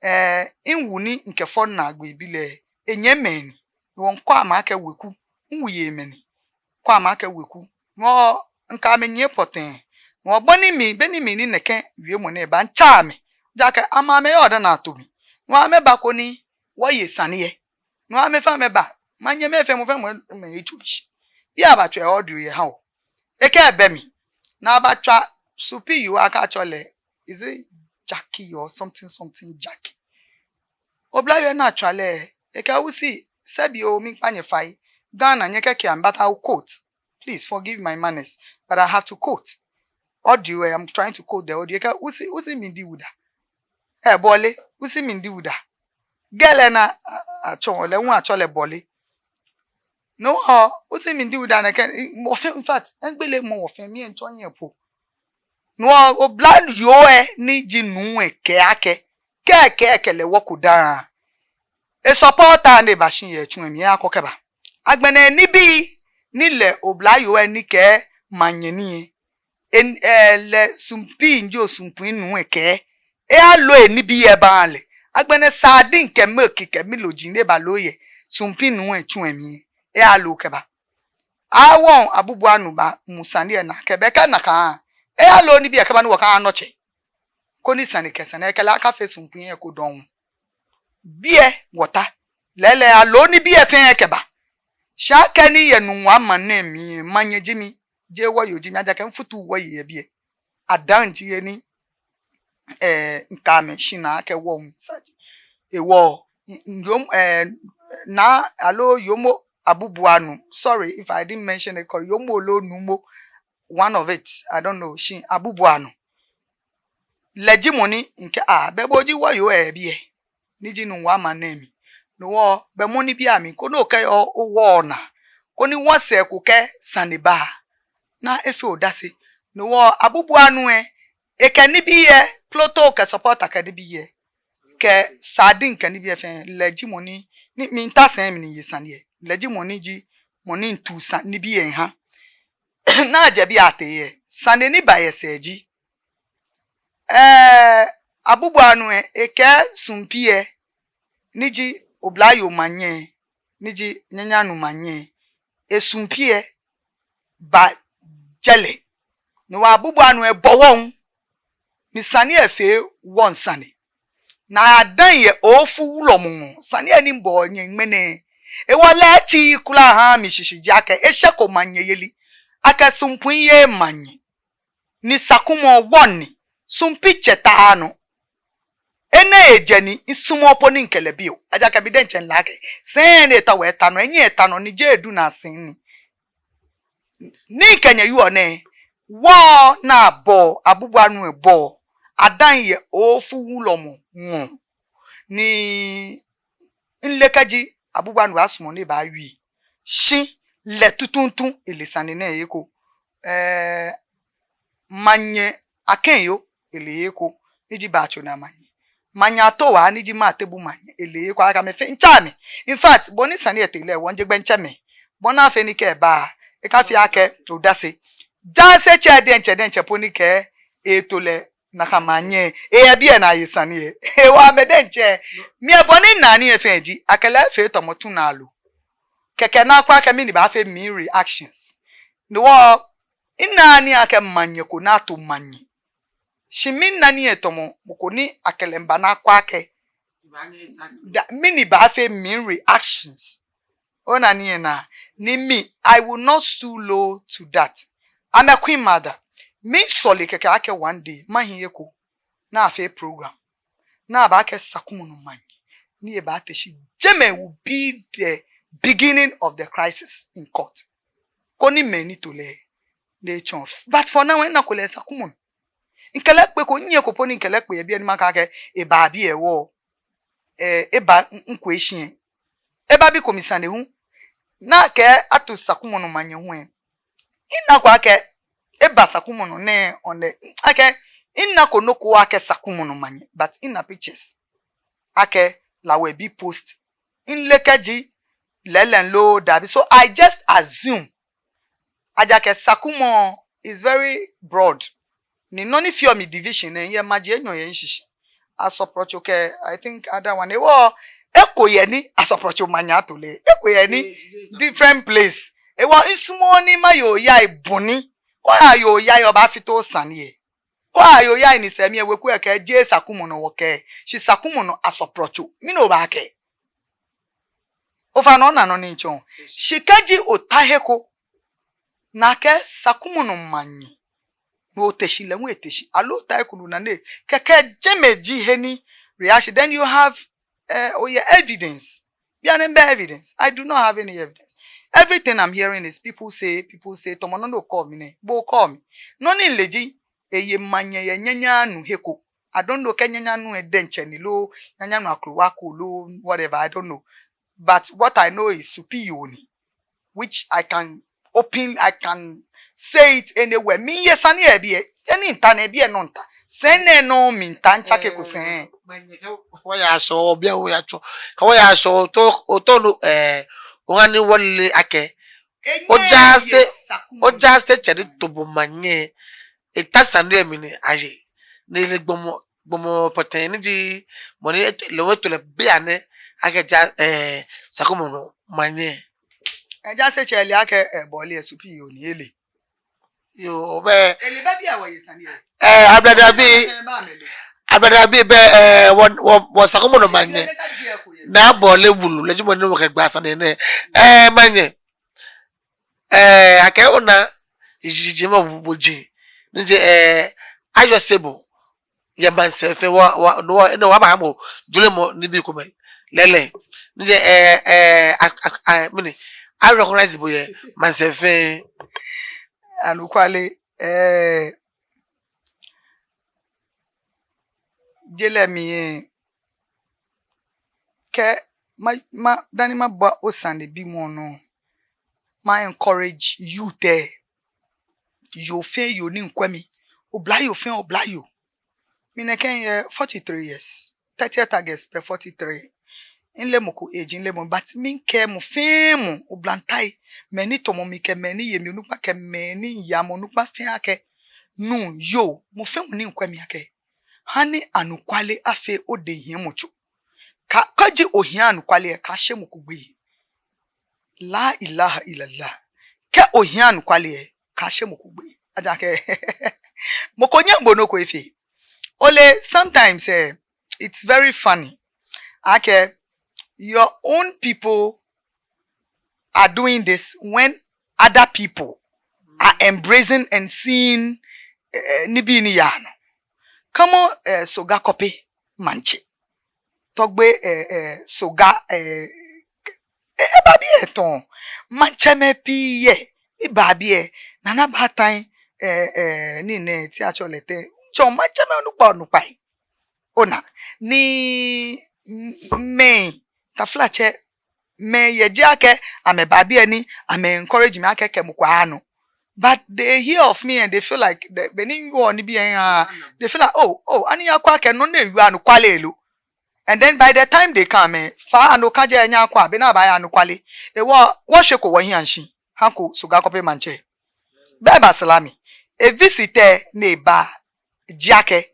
eh, miwu ni mikɛfɔ minaagbee bi lɛ, enyɛmimɛi ni. No hewɔ mikɔ amɛ akɛ weku. Miwu yɛ mɛi ni. Mikɔ amɛ akɛ weku. No hewɔ mikɛ amɛ nyiɛ pɔtɛɛ. No hewɔ bɔ ni mi, be ni mi ni nɛkɛ wiemɔ nɛɛ ba, mitsa amɛ. Ejaakɛ amɛ, amɛyɔɔ dani ato mi. No hewɔ amɛba koni wɔye sane lɛ. No hewɔ amɛfa amɛba. Manyɛmɛi fɛɛ, mɔ fɛɛ mɔ, amɛyɛ tsui. Biɛ abatswa audio lɛ aha wɔ. Ekɛɛ ebɛ mli. Ni abatswa supi yoo akɛ atsɛɔ lɛ, is it Jackie or something, something Jackie? Oblayoo ni atswa lɛ, ekɛɛ, "Wusi, sɛbi oo, miikpa nyɛ fai. Ghana nyɛkɛkea mi, but I will quote. Please forgive my manners, but I have to quote." Audio lɛ, I'm trying to quote the audio. Ekɛɛ, "Wusi, wusi mindi wuda." Eh, bɔle, "Wusi mindi wuda." Girl lɛ ni a, a, atsɛɔ lɛ, hu atsɛɔ lɛ bɔle. No hewɔ, "Wusi mindi wuda nɛkɛ, mɔ fɛɛ, in fact, egbele mɔ wɔ fɛɛ, mi lɛ mitsɔ mihiɛ po." No hewɔ, oblayoo lɛ ni ji nuu lɛ kɛɛ akɛ, kɛ, kɛ, kɛ lɛ wɔko daa. E-support-ɔ ni eba shi yɛ tsu lɛ mli, eyakɔ kɛba. Agbɛnɛ nibii ni lɛ oblayoo lɛ ni kɛɛ manyɛ nii lɛ, en-, eh, lɛ sumpii, njoo sumpii nuu lɛ kɛɛ, eyaloo enibii lɛ ebaha lɛ. Agbɛnɛ sardine kɛ milk kɛ Milo ji ni ebaloo yɛ sumpii nuu lɛ tsu lɛ mli lɛ, eyaloo kɛba. Awo Abubuanu bamu sane lɛ naa akɛ bɛ kɛ nakai, eyaloo nibii lɛ kɛba ni wɔkɛha nɔtsɛ. Koni sane kɛ sane lɛ kɛ lɛ akafee sumpii lɛ eko dɔŋŋ. Biɛ wɔta. Lɛɛlɛŋ aloo nibii lɛ fɛɛ kɛba. Shi akɛni yɛ Nungua maŋ nɛɛ mli lɛ, manyɛ ji mi, jeee wɔyoo ji mi, ejaakɛ mifutu wɔyei yɛ biɛ. Adan ji he ni, eh, mikɛ amɛ shina akɛ wɔmiisa ji. Hewɔ, n-, n-, yom-, eh, Naa aloo Yoomo Abubuanu. Sorry if I didn't mention it correct. Yoomo loo Nuumo. One of it. I don't know. Shi Abubuanu. Lɛ ji mɔ ni mikɛɛ, ah, bɛ bo ji wɔyoo yɛ biɛ. Ni ji Nungua maŋ nɛɛ mli. No hewɔ, bɛ mɔ nibii amli, koni okɛya owɔ naa. Koni wɔsɛɛ eko kɛ sane ba, ni efee odase. No hewɔ Abubuanu lɛ, ekɛ nibii lɛ, Plɔtɔ kɛ supporter kɛ nibii lɛ, kɛ sardine kɛ nibii lɛ fɛɛ, lɛ ji mɔ ni, ni miita sɛi mli ni miye sane lɛ. Lɛ ji mɔ ni ji, mɔ ni mitu sane nibii lɛ miha. Ni ajɛ biɛ atee lɛ, sane ni ba yɛ sɛɛ ji, eh, Abubuanu lɛ, ekɛɛ sumpii lɛ, ni ji oblayoo manyɛ, ni ji Nyanyanu manyɛ, esumpii lɛ bajɛ lɛ. No hewɔ Abubuanu lɛ bɔ wɔ hu. Ni sane lɛ fee wɔŋ sane. Ni adaŋ yɛ Ofu wulɔmɔ ŋɔɔ. Sane lɛ ni mibɔ nyɛ ŋmɛnɛ, Hewɔ lɛ etsii kwraa ha mi shishi ji akɛ eshɛko manyɛ yeli. Akɛ sumpui ye manyɛ. Ni Sakumɔ wɔ ni, sumpitsɛ taa nɔ. Enɛ ejɛ ni misumɔɔɔ po ni mikɛ lɛ bi oo. Ejaakɛ mi diɛŋtsɛ mile akɛ sɛi ni etao eta nɔ, enyɛɛɛ eta nɔ ni jeee edu naa sɛi ni. Ni mikɛ nyɛ wieɔ nɛɛ, wɔnaa bɔ, abubuanuu ebɔ, adaŋ yɛ ofu wulɔmɔ ŋɔɔ. Ni mile kɛji abubuanuu baasumɔ ni ebaawie. Shi lɛ tuuntu ele sane nɛɛ eko. Ɛɛ, manyɛ akɛyoo ele eko. Ni ji Baatsona manyɛ. Manyɛ Atowa ni ji Matebu manyɛ ele eko. Akɛ amɛ fɛɛ mitsɛ amɛ. In fact, bɔ ni sane lɛ tee lɛ, wɔŋje gbɛ mitsɛ amɛ. Bɔ ni afee ni kɛ eba, ekafee akɛ odase. Jaasetsɛ diɛŋtsɛ diɛŋtsɛ po ni kɛ eto lɛ nakai manyɛ, eyɛ biɛ ni aye sane lɛ. Hewɔ amɛ diɛŋtsɛ. Mi lɛ bɔ ni minaa nii lɛ fɛɛ ji, akɛ lɛ efee tamɔ tuunalɔ. Kɛkɛ mina akɛ mɛni baafee mi reactions. Ni wɔ, minaaa nii akɛ manyɛ ko ni ato manyɛ. Shi mina nii lɛ tamɔ mɔ ko ni akɛ lɛ miiba ni akɔ akɛ. Da, mɛni baafee mi reactions. Ona nii lɛ naa. Ni mi, I will not stoop low to that. I'm a queen mother. Miisɔle kɛkɛ akɛ one day, mahi he ko ni afee program. Ni abaakɛɛ Sakumɔnɔ manyɛ. Ni ebaate shi. Jɛmɛ will be the beginning of the crisis in court. Koni mɛi ni to lɛ, they chɔn. But for now, minako lɛ Sakumɔnɔ. Mikɛ lɛ kpe ko, nyɛ ko po ni mikɛ lɛ kpe yɛ biɛ ni makɛɛ akɛ eba biɛ hewɔ. Ɛɛ, eba n-, nkwɛ shi lɛ. Ebabiko mi sane hu. Ni akɛɛ ato Sakumɔnɔ manyɛ hu lɛ. Minako akɛ eba Sakumɔnɔ nɛɛ on the, akɛ minako nɔ ko akɛ Sakumɔnɔ manyɛ, but mina pictures akɛ lɛ ebi post. Mile kɛji lɛɛlɛŋ loo dabi. So I just assume. Ejaakɛ Sakumɔ is very broad. Ni nɔ ni feɔ mi division lɛ, yɛ maji enyɔ yɛ mishishi. Asɔprɔtso kɛ, I think other one. Hewɔ, eko yɛ ni Asɔprɔtso manyɛ ato lɛ. Eko yɛ ni different place. Hewɔ, misumɔɔɔ ni maye oya ebɔ ni. Kɛ oyaye oya lɛ, obaafite osane lɛ. Kɛ oyaye oya ni sɛɛ mli lɛ, weku lɛ kɛɛ jeee Sakumɔnɔ wɔkɛɛ. Shi Sakumɔnɔ Asɔprɔtso. Mɛni obaakɛɛ? Ofainɛ ona nɔ ni mitsɔɔ. Shi kɛji ota he ko, ni akɛɛ Sakumɔnɔ manyɛ, ni ote shi lɛ hu ete shi. Aloo ota he ko ni ona nɛɛ. Kɛkɛ jɛmɛ ji he ni reaction. Then you have, eh, oh yeah, evidence. Bianɛ mibɛ evidence. I do not have any evidence. Everything I'm hearing is people say, people say, tamɔ nɔ ni okɛɔ mi nɛɛ, bo okɛɔ mi. Nɔ ni mile ji, eye manyɛ yɛ Nyanyanu he ko. I don't know kɛ Nyanyanu lɛ diɛŋtsɛ ni loo, Nyanyanu akrowa ko loo, whatever, I don't know. But what I know is Supiyoo ni, which I can open, I can say it anywhere. Miye sane lɛ yɛ biɛ, eni mita nɛɛ biɛ nɔ mita. Sɛɛ nɛɛ nɔ mita, mitsake ko sɛɛ. Manyɛ kɛ wɔya shɔ, biɛ wɔya shɔ. Kɛ wɔya shɔ, oto, oto nɔ, eh, oha ni wɔle akɛ. Ojaase, ojaase tsɛ ni to bo manyɛ. Eta sane lɛ mli ni aye. Ni ele gbɔmɔ, gbɔmɔ pɔtɛɛ ni ji mɔ ni et-, lɛ hu eto lɛ bianɛ akɛ ja, eh, Sakumɔnɔ manyɛ. Ejaase tsɛ ele akɛ, eh, bɔle lɛ Supiyoo ni ele. Yoo, bɛ. Ele bɛ biɛ wɔye sane lɛ. Eh, Ablade Abii. Ele bɛ amɛ lɛ. Ablade Abii bɛ, eh, wɔ, wɔ, wɔ Sakumɔnɔ manyɛ. Ele bɛ biɛ ko yɛ. Ni abɔle wulu, lɛ ji mɔ ni wɔkɛgba sane nɛɛ. Eh, manyɛ. Eh, akɛ ona, jijiji mɔ bo ji. Ni ji, eh, ayɔse bo. Yɛ maŋsɛɛ fɛɛ wa, wa, no wa, no wa ba mo, jule mo nibii komɛi. Lɛɛlɛŋ. Ni ji, eh, eh, a, a, a, mɛni, a recognize bo yɛ maŋsɛɛ fɛɛ. Anɔkwale, eh, jɛlɛ mi, eh, kɛ ma, ma, dani maba osanebimɔ nɔ, ma encourage youth lɛ. Yoo fɛɛ yoo ni miikwɛ mi. Oblayoo fɛɛ oblayoo. Mi nɛkɛ miyɛ forty-three years. Thirtieth August pɛ forty-three. Mileee mɔ ko age, mileee mɔ, but miikɛɛ mɔ fɛɛ mɔ, oblahii, mɛi ni tamɔ mi kɛ mɛi ni ye mi onukpa kɛ mɛi ni yaa mi onukpa fɛɛ akɛ, nuu yoo, mɔ fɛɛ mɔ ni miikwɛ mi akɛ, hani anɔkwale afee odɛŋ hiɛmɔtso. Ka, kɛji ohiɛ anɔkwale lɛ, kaashe mɔ ko gbeyei. La ilaha illallah. Kɛ ohiɛ anɔkwale lɛ, kaashe mɔ ko gbeyei. Ejaakɛ mɔ ko nyɛŋ bo nɔ ko efee. Ole, sometimes, eh, it's very funny. Akɛ, your own people are doing this when other people are embracing and seeing, eh, nibii ni yaa nɔ. Kamo, eh, Soga Kɔpe maŋtsɛ. Tɔgbe, eh, eh, Soga, eh, eh, eba biɛ tɔŋŋ. Maŋtsɛmɛi pii yɛ, eba biɛ. Nana Baatae, eh, eh, ni nɛ, te atsɛɔ lɛ tɛŋŋ. Tsɔ maŋtsɛmɛi onukpa onukpai. Ona, ni m-, mɛi, taflatsɛ, mɛi yɛ jɛi akɛ amɛba biɛ ni amɛ encourage mi akɛ kɛ mɔ ko aya nɔ. But they hear of me and they feel like, the, be ni wɔ nibii lɛ, ah, they feel like, oh, oh, ani yakwɛ akɛ nɔ ni ewieɔ anɔkwale lo. And then by the time they come, eh, faa anɔ kã jɛ nyɛ akwɛ, be ni abaaya anɔkwale. Ehewɔ, wɔshwɛko wɔhiɛ shi hako Soga Kɔpe maŋtsɛ. Bɛ ba Salami, e visit lɛ ni eba, ejaakɛ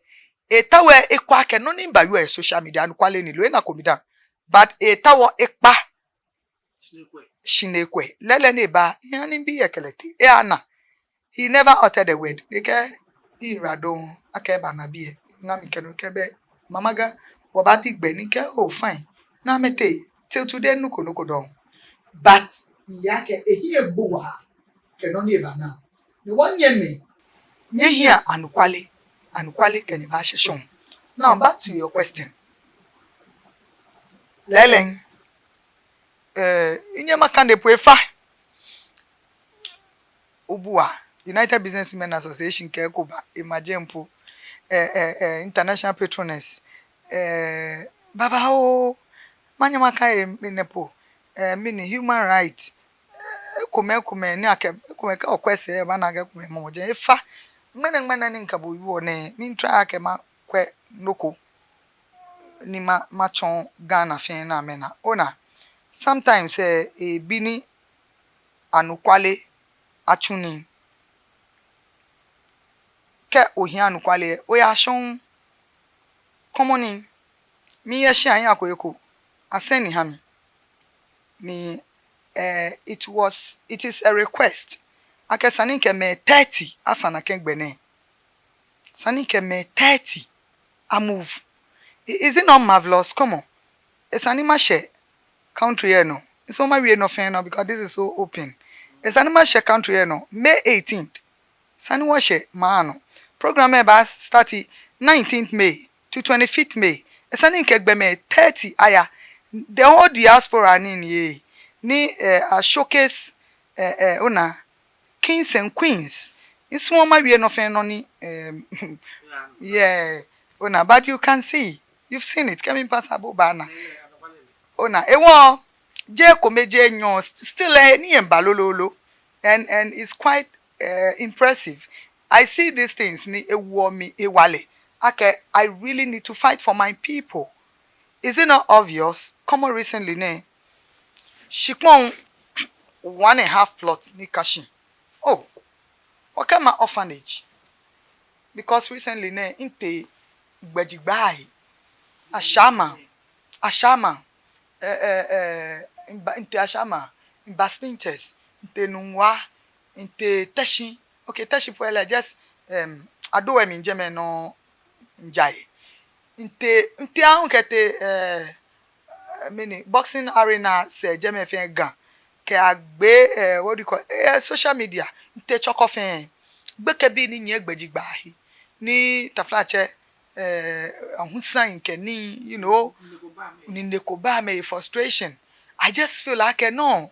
etao ekwɛ akɛ nɔ ni mibawieɔ yɛ social media anɔkwale ni lo, enako mi dã. But etao ekpa shi ni ekwɛ. Lɛɛlɛŋ ni eba, eha ni mibi yɛ kɛlɛ te, eha na. He never uttered a word. Ni kɛ, ni ra dɔŋŋ, akɛ eba na biɛ. Ŋa mi kɛ no kɛ bɛ, Mama Ga, wɔbaabi gbɛ ni kɛ, oh, fine. Na mɛte, till today, noko, noko dɔŋŋ. But, eya kɛ, ehiɛ egbo waa kɛ nɔ ni eba na. Ni wɔnyɛmimɛi, nyɛhiɛ anɔkwale, anɔkwale kɛ nyɛbaashɛ shɔŋŋ. Now, back to your question. Lɛɛlɛŋ, eh, minyɛŋ makane po efa. Obua, United Business Women Association kɛ eko ba, ema jɛmɛ po, eh, eh, eh, international patroness, eh, babaoo, manyɛ makane enɛ po, eh, mɛni human right, eh, ekomɛi, ekomɛi, ni akɛ, ekomɛi kɛ okwɛ sɛɛ, obaana akɛ ekomɛi mɔmɔ jɛmɛ efa. Ŋmɛnɛ, ŋmɛnɛ ni mikɛ bo wieɔ nɛɛ, mi try akɛ makwɛ noko ni ma, matsɔɔ Ghana fɛɛ ni amɛna. Ona, sometimes, eh, ebi ni anɔkwale atsu nii. Kɛ ohiɛ anɔkwale, oya shɔŋŋ. Kɔmɔ ni miyɛ shia eko eko, asɛŋ nii ha mi. Ni, eh, it was, it is a request. Akɛ esa ni mikɛ mɛi thirty afa nɛkɛ gbɛ nɛɛ. Esa ni mikɛ mɛi thirty a move. I-, is it not marvelous? Come on. Esa ni mashɛ country lɛ nɔ. Esa ni mawie nɔ fɛɛ nɔ because this is so open. Esa ni mashɛ country lɛ nɔ. May eighteenth. Esa ni wɔshɛ maŋ nɔ. Program lɛ baa start nineteenth May to twenty-fifth May. Esa ni mikɛ gbɔmɛi thirty aya. The whole diaspora ni ni yɛ. Ni, eh, a showcase, eh, eh, ona, kings and queens. Esa ni mawie nɔ fɛɛ nɔ ni, um, yeah, ona, but you can see, you've seen it. Kɛ mi pass a bo obaana. Ona, ehewɔ, jeee ekome, jeee enyɔ, st-, still, eh, nii lɛ miiba lolo lolo. And, and it's quite, eh, impressive. I see these things ni ewoɔ mi hewalɛ. Akɛ, I really need to fight for my people. Is it not obvious? Kɔmɔ recently nɛɛ, shikpɔŋ one and a half plot ni ka shi. Oh, wɔkɛma orphanage. Because recently nɛɛ, mitee Gbɛjigbaa he. Ashaiman, Ashaiman, eh, eh, eh, miba, mitee Ashaiman, miba Spintex, mitee Nungua, mitee Teshie. Okay, Teshie po lɛ, just, um, Adoemli jɛmɛ nɔŋŋ mijɛ. Mitee, mitee aahu kɛtee, eh, eh, mɛni, boxing arena sɛɛ jɛmɛ fɛɛ Ga. Kɛ agbe, eh, what do you call, eh, social media. Mitee Chorkor fɛɛ. Gbekɛbii ni nyiɛ Gbɛjigbaa he. Ni taflatsɛ, eh, ahusai kɛ nii, you know, ni nine ko ba amɛ, frustration. I just feel like, eh, no.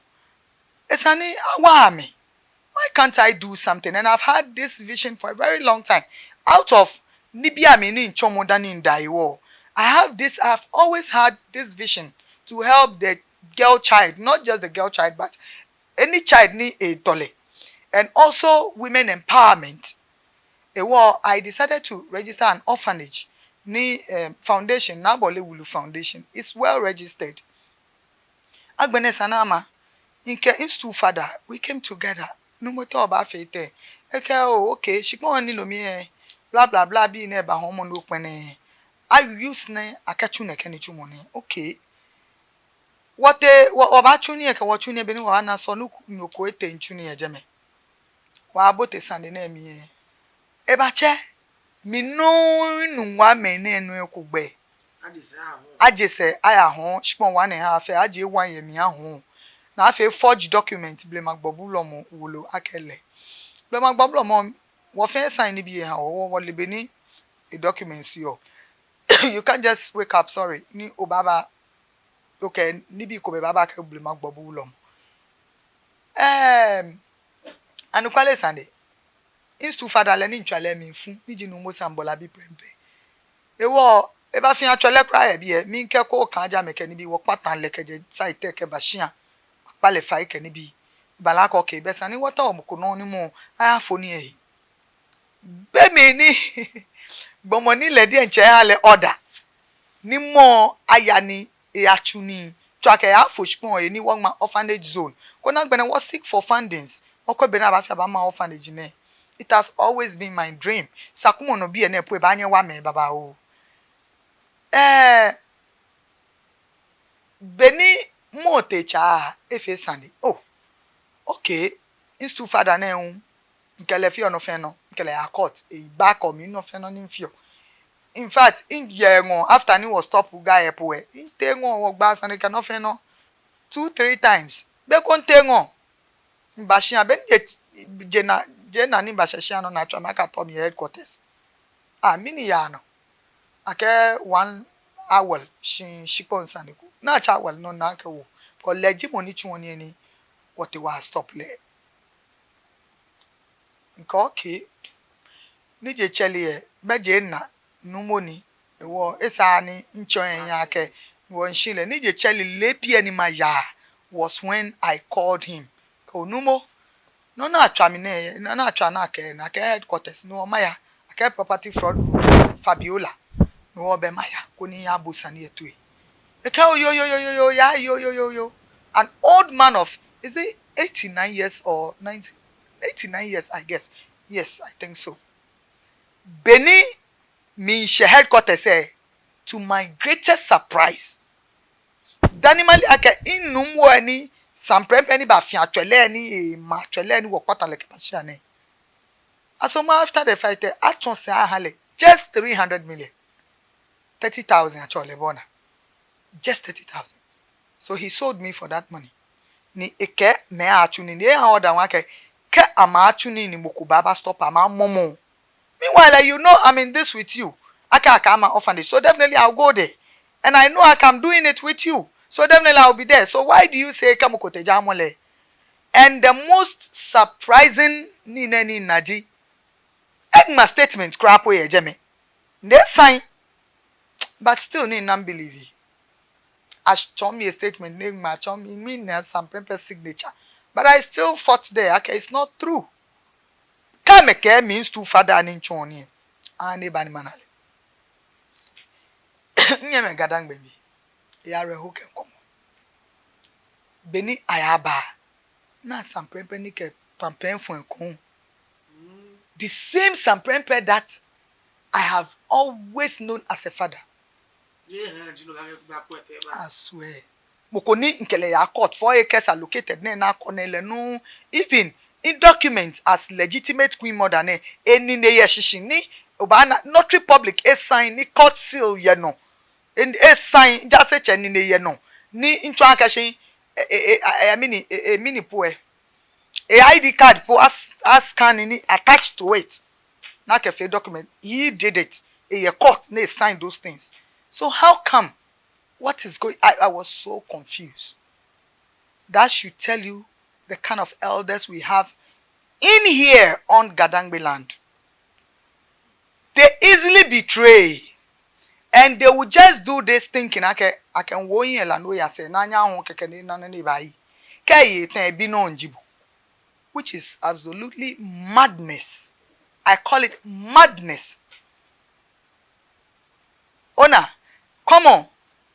Esa ni awa amɛ. Why can't I do something? And I've had this vision for a very long time. Out of nibii amli ni mitsɔmɔ dani mida hewɔ, I have this, I've always had this vision to help the girl child, not just the girl child, but any child ni edɔlɛ, and also women empowerment. Ehewɔ, I decided to register an orphanage ni, eh, foundation, Naa Bɔle Wulu Foundation. It's well registered. Agbɛnɛ esa ni ama, mikɛ mi stool father, we came together. Nuumo, te obaafee tɛŋŋ? Ekɛɛ, oh, okay, shikpɔŋ ni no mli lɛ, bla, bla, bla, bii nɛɛ ba hɔɔmɔ nɔ kpɛnɛ. A use nɛɛ akɛtsu nɛkɛ nitsumɔ nɛɛ. Okay. Wɔtee, wɔ, wɔbaatsu nii lɛ, kɛ wɔtsu nii lɛ, be ni wɔbaana sɔnunyo ko etee mitsu nii lɛ jɛmɛ. Wɔbote sane nɛɛ mli lɛ. Ebatsɛ, mi nɔŋŋ Nungua mɛi nɛɛ nɔ eko gbɛ. Aje sɛɛ aya hɔɔn, shikpɔŋ one and a half lɛ, aje one yɛ mli ahɔɔ. ni afee forge document, blema gbɔbu lɛ mɔ wolo akɛ lɛ. Blema gbɔbu lɛ mɔ, wɔfɛɛ sign nibii eha wɔ, wɔ, wɔle bɔ ni e documents yɔɔ. You can't just wake up, sorry, ni obaaba, okɛɛ nibii komɛi baaba akɛ blema gbɔbu lɛ mɔ. Em, anɔkwale sane, Institute father lɛ ni mitswa lɛ mli fu, ni ji Nuumo Sam Bɔla bi prɛmpɛ. Hewɔ, ebafee atswa lɛ kwraa yɛ biɛ, mikɛɛ ko kan ja mɛi kɛ nibii, wɔkpata lɛ kɛjɛ site lɛ kɛba shia. Akpa lɛ fai kɛ nibii. Ebala akɛ okay, bɛ esa ni wɔtao mɔ ko nɔ ni mɔ ayafo nii ehe. Be mli ni gbɔmɔ ni lɛ diɛŋtsɛ eha lɛ order ni mɔ aya ni eyatsu nii, tswa kɛyafo shikpɔŋ lɛ ni wɔŋma orphanage zone. Koni agbɛnɛ wɔ seek for fundings, wɔkwɛ bɔ ni abaafee abama orphanage nɛɛ. It has always been my dream. Sakumɔnɔ biɛ nɛɛ po ebaanyɛ ewa mɛi babaoo. Eh, be ni mɔ tee tsa, efee sane. Oh, okay. Institute father nɛɛ hu, mikɛ lɛ feɔ nɔ fɛɛ nɔ, mikɛ lɛ yaa court, ebaakɔ mi nɔ fɛɛ nɔ ni mifeɔ. In fact, miyɛ eŋɔɔ, after ni wɔ stop guy lɛ po lɛ, mitee eŋɔɔ, wɔgba sane kɛ nɔ fɛɛ nɔ two, three times. Be ko mitee eŋɔɔ, miba shia, be ni je, je naa, je naa ni mibashɛ shia nɔ ni atswa mi akɛ atao mi yɛ headquarters. Ah, mɛni yaa nɔ? Akɛɛ one Awel shi, shikpɔŋ sane ko. Ni atsɛ Awel nɔ ni akɛwo. Kɛ lɛ ji mɔ ni tsuɔ nii ni wɔtee wɔ stop lɛ. Mikɛɛ okay. Ni je tsɛre lɛ, bɛ je naa, nuumo ni. Hewɔ, esa ni mitsɔɔ ehe akɛ, hewɔ mishi lɛ. Ni je tsɛre lɛ, lɛ pɛ ni maya was when I called him. Kɛ nuumo, nɔ ni atswa mi nɛɛ, nɔ ni atswa ni akɛɛ, ni akɛɛ headquarters, ni hewɔ maya, akɛɛ property fraud, Fabiola, ni hewɔ bɛ maya, koni miyabo sane lɛ toi. Ekɛɛ oo yoo yoo yoo yoo, ya yoo yoo yoo yoo. An old man of, is it eighty-nine years or ninety? Eighty-nine years, I guess. Yes, I think so. Be ni mishɛ headquarters lɛ, to my greatest surprise, dani male akɛ minuumo lɛ ni Sam Prempeh ni bafee atswa lɛ ni, eh, ma atswa lɛ ni wɔkpata lɛ kɛba shia nɛɛ, asɔmɔ after the fight lɛ, atsɔ sɛɛ aha lɛ just three hundred million. Thirty thousand atsɛɔ lɛ bɔ naa. Just thirty thousand. So he sold me for that money. Ni ekɛɛ mɛi atsu nii, ni eha order hu akɛ, kɛ amɛtsu nii ni mɔ ko baaba stop amɛ, amɔmɔ. Meanwhile, you know I'm in this with you. Akɛɛ akɛma orphanage. So definitely I'll go there. And I know akɛ I'm doing it with you. So definitely I'll be there. So why do you say kɛ mɔ ko tee jamɔ lɛ? And the most surprising nii nɛɛ ni mina ji, eŋma statement kwraa po yɛ jɛmɛ. Ni esign. But still, ni mina believe. Atsɔɔ mi statement ni eŋma, atsɔɔ mi, mina Sam Prempeh signature. But I still fought there. Akɛɛ it's not true. Kɛ amɛkɛɛ mi institute father ni mitsɔɔ nii, ani eba ni mana lɛ. Nyɛmimɛi GaDangme mli, eya awerɛho kɛ ŋkɔmɔ. Be ni ayaba, ni Sam Prempeh ni kɛ pampɛn fɔŋ ekoŋŋ. The same Sam Prempeh that I have always known as a father. I swear. Mɔ ko ni mikɛ lɛ yaa court, four acres allocated nɛɛ, ni akɔ nɛɛ lɛ nɔ, even midocument as legitimate queen mother nɛɛ, enine yɛ shishi ni obaana notary public esign ni court seal yɛ nɔ. E, esign, jaasetsɛ nine yɛ nɔ. Ni mitsɔɔ akɛ shi, e, e, e, e, mɛni, e, e, mɛni po lɛ, e I D card po as, ascan ni attached to it. Ni akɛfee document. He did it. Eyɛ court ni esign those things. So how come? What is going? I, I was so confused. That should tell you the kind of elders we have in here on GaDangme land. They easily betray, and they will just do this thinking akɛ, akɛ wo yin la no ya se na nya ho kɛkɛ ni na ni ba yi. Kɛ ye ten bi no njibo, which is absolutely madness. I call it madness. Ona, come on.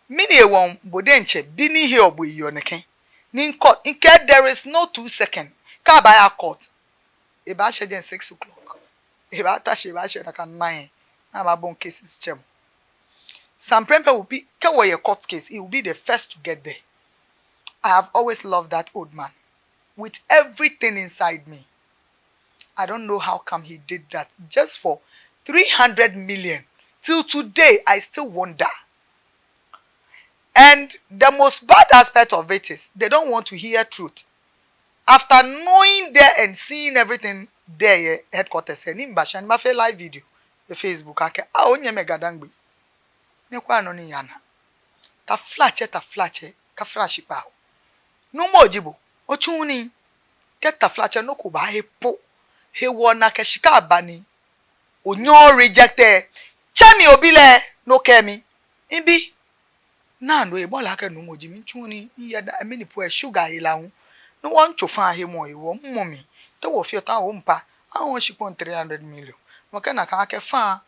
Mɛni hewɔ bo diɛŋtsɛ bi ni he obo yi onɛkɛ? Ni ŋkɔ, mikɛɛ there is no two second. Kɛ abaya court, ebaashɛ jɛi six o'clock. Ebaata shi, ebaashɛ nakai nine. Ni ababɔi cases tsɛmɔ. Sam Prempeh will be, kɛ wɔyɛ court case, he will be the first to get there. I have always loved that old man with everything inside me. I don't know how come he did that just for three hundred million. Till today, I still wonder. And the most bad aspect of it is they don't want to hear truth. After knowing there and seeing everything there yɛ headquarters lɛ, ni mibashɛ ni mafee live video yɛ Facebook akɛ, ah, onyɛmimɛi GaDangme, nyɛkwɛa nɔ ni yaa nɔ. Taflatsɛ, taflatsɛ, kafra shikpɔŋ. Nuumo ji bo, otsuuu nii. Kɛ taflatsɛ nɔ ko baahe po, hewɔ ni akɛ shika aba ni onyɛɛɛ o reject lɛ, tsɛ mi obi lɛ, ni okɛɛ mi, mibi, naa nɔ ebɔla akɛ nuumo ji mi, mitsuuu nii, miyɛ daa, mɛni po lɛ sugar yɛ la hu. Ni wɔmiitso fã hemɔ hewɔ, mimɔ mi, te wɔfeɔ tɛŋŋ wɔmiipa, ahɔ̃ɔ shikpɔŋ three hundred million. Ni wɔkɛɛ nakai akɛ fã,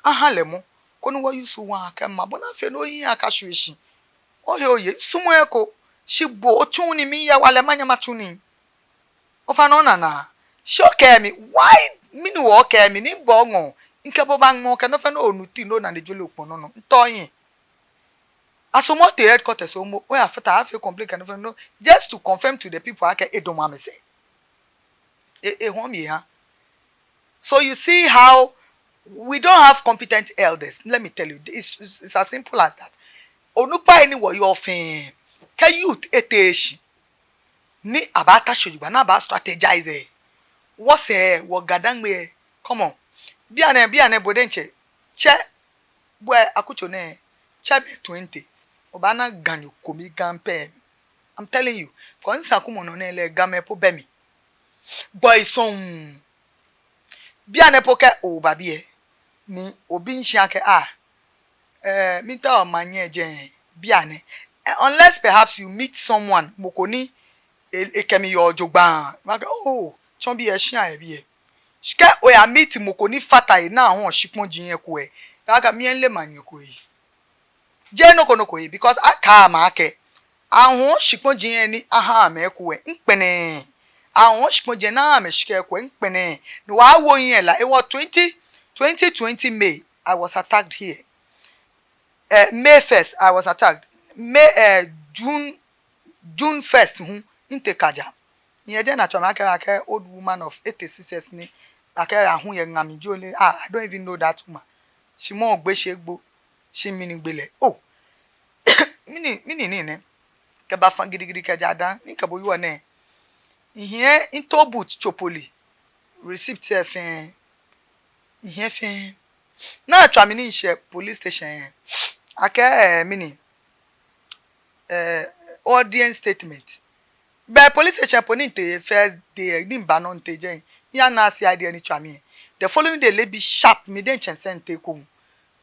aha lɛ mɔ, koni wɔ use wɔ akɛ ma, bɔ ni afee ni ohiɛ akashwie shi. Ohe oye, misumɔɔɔ eko, shi bo otsuuu nii, miyɛ hewalɛ manyɛ matsu nii. Ofainɛ ona naa. Shi okɛɛ mi, why mɛni hewɔ okɛɛ mi ni bo oŋɔɔ? Mikɛ bo baaŋmɔ kɛ nɔ fɛɛ nɔ, onu ti nɔ ni ejɔɔ lɛ okpɔŋ nɔ nɔ. Mitɔ hiɛ. Asomɔ te headquarters omo, oyafata afee complain kɛ nɔ fɛɛ nɔ, just to confirm to the people akɛ edamɔ amɛsɛɛ. E, ehɔɔ mi eha. So you see how we don't have competent elders. Let me tell you, it's, it's, it's as simple as that. Onukpai ni wɔyɔɔ fɛɛ, kɛ youth eteee shi ni abaata shi jogbaŋŋ, ni abaa strategize lɛ, wɔsɛɛ, wɔ GaDangme lɛ, come on. Bianɛ, bianɛ bo diɛŋtsɛ, tsɛ, bo lɛ akutso nɛɛ, tsɛ bɛ twenty, obaana Ganyo kome Ga pɛ. I'm telling you, kɛ misakumɔ nɔ nɛɛ lɛ, Gamɛi po bɛ mli. Gbɔi sɔŋŋ. Bianɛ po kɛ oba biɛ, ni obi nshi akɛ, ah, eh, miitao manyɛ jɛi bianɛ. Eh, unless perhaps you meet someone, mɔ ko ni e, ekɛ mi yɔɔ jogbaŋŋ. Makɛɛ, oh, tsɔ biɛ, shia yɛ biɛ. Shi kɛ oya meet mɔ ko ni fata he ni ahɔ̃ɔ shikpɔji lɛ eko lɛ, akɛɛ mi lɛ manyɛ ko lɛ. Jeee nɔ ko nɔ ko lɛ, because akɛɛ amɛ akɛ, ahɔ̃ɔ shikpɔji lɛ ni aha amɛ eko lɛ, ŋkpɛnɛ. Ahɔ̃ɔ shikpɔji lɛ ni aha amɛ shika lɛ eko lɛ, ŋkpɛnɛ. Ni wɔwo hiɛ la, hewɔ twenty, twenty twenty May, I was attacked here. Eh, May first, I was attacked. May, eh, June, June first hu, mitee Kaja. Miyɛ jɛi ni atswa mi akɛ, akɛ old woman of eighty-six years ni, akɛ ahu yɛ ŋa mli jio lɛ, ah, I don't even know that woman. Shi mɔ gbe shi egbo, shi mi ni migbe lɛ. Oh, mɛni, mɛni nii nɛ? Kɛba fã gidigidi kɛjɛ Ada, ni kɛ bo yɔɔ nɛɛ. Mihiɛ mi toll booth tsopoli, receipt lɛ fɛɛ, mihiɛ fɛɛ. Ni atswa mi ni mishɛ police station lɛ. Akɛ, eh, mɛni, eh, audience statement. Bɛ police station po ni mitee first day, ni miba nɔ mitee jɛi. Miyana C I D ni tswa mi lɛ. The following day leebi sharp, mi diɛŋtsɛ misɛɛ mitee eko.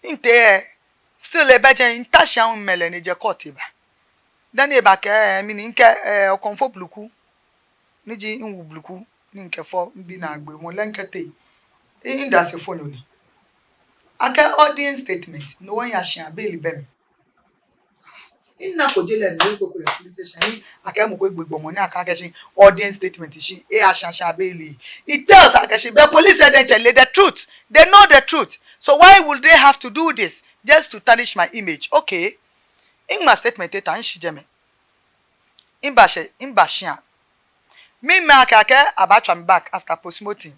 Ni mitee lɛ, still ebɛ jɛi, mita shi aahu mɛlɛ ni ejɛ court eba. Dani eba kɛɛ, eh, mɛni, mikɛɛ, eh, Okomfo Bluku. Ni ji miwu Bluku, ni mikɛfɔ mibi naagbee mɔ lɛ mikɛtee. Midasefonyo ni. Akɛ audience statement, no one ya shia bail bɛ mli. Minako je lɛ mli, miko ko yɛ police station ni akɛ mɔ ko egbe gbɔmɔ ni akɛɛ akɛ shi audience statement shi, eya shia shia bail. It tells akɛ shi, bɛ police lɛ diɛŋtsɛ le the truth. They know the truth. So why would they have to do this just to tarnish my image? Okay. Miŋma statement lɛ eta, mishi jɛmɛ. Mibashɛ, miba shia. Mimɛ akɛ, akɛ abaatswa mi back after postmortem.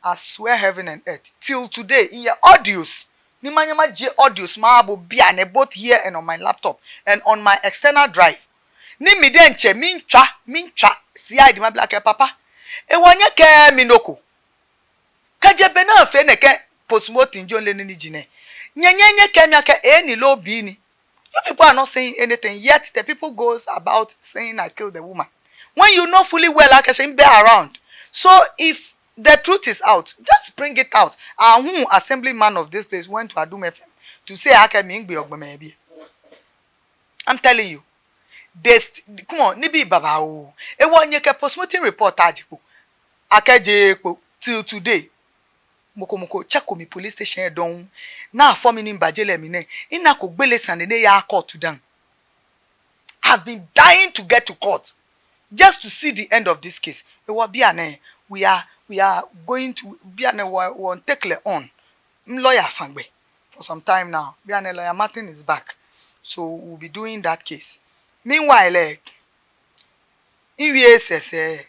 I swear heaven and earth. Till today, miyɛ audios. Ni manyɛ majie audios maha bo bianɛ, both here and on my laptop and on my external drive. Ni mi diɛŋtsɛ, miitswa, miitswa C I D mabi lɛ akɛ papa, ewɔ nyɛkɛɛ mi nɔ ko. Kɛjɛ be ni afee nɛkɛ postmortem jio lɛ ni ni ji nɛ, nyɛ, nyɛ, nyɛkɛɛ mi akɛ ehe ni loo ebii ni. You people are not saying anything, yet the people goes about saying I killed the woman. When you know fully well akɛ shi mibɛ around. So if the truth is out, just bring it out. Ahu assemblyman of this place went to Adum F M to say akɛ mi migbeɔ gbɔmɛi yɛ biɛ. I'm telling you. They st-, come on, nibii babaoo. Ewɔ nyɛkɛ postmortem report aje kpo. Akɛjeee kpo till today. Mɔ ko mɔ ko tsɛko mi police station lɛ dɔŋŋ. Ni afɔ mi ni miba je lɛ mli nɛɛ, minako gbele sane ni eyaaa court dã. I've been dying to get to court just to see the end of this case. Ewɔ bianɛ, we are, we are going to, bianɛ wɔ, wɔmiitake lɛ on. Mi lawyer fã gbɛ for some time now. Bianɛ lawyer Martin is back. So we'll be doing that case. Meanwhile, eh, miwie sɛsɛ.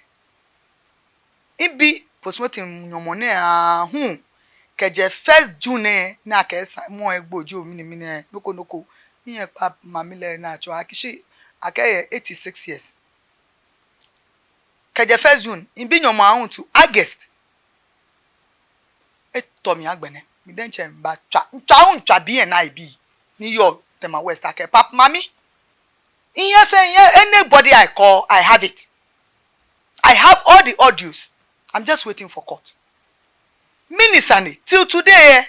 Mibi postmortem nyɔmɔ nɛɛ aahu kɛjɛ first June nɛɛ, ni akɛɛ sa-, mɔ lɛ egbo jio mɛni mɛni, nɔ ko nɔ ko. Miyɛ Pap mami lɛ ni atswa akɛ shi akɛ eyɛ eighty-six years. Kɛjɛ first June, mibi nyɔmɔ aahu to August. Etɔ mi agbɛnɛ. Mi diɛŋtsɛ mibatswa. Mitswa hu mitswa B N I B. Ni yɔɔ Tema West akɛ Pap mami. Mihiɛ fɛɛ, mihiɛ, anybody I call, I have it. I have all the audios. I'm just waiting for court. Mɛni sane, till today, eh,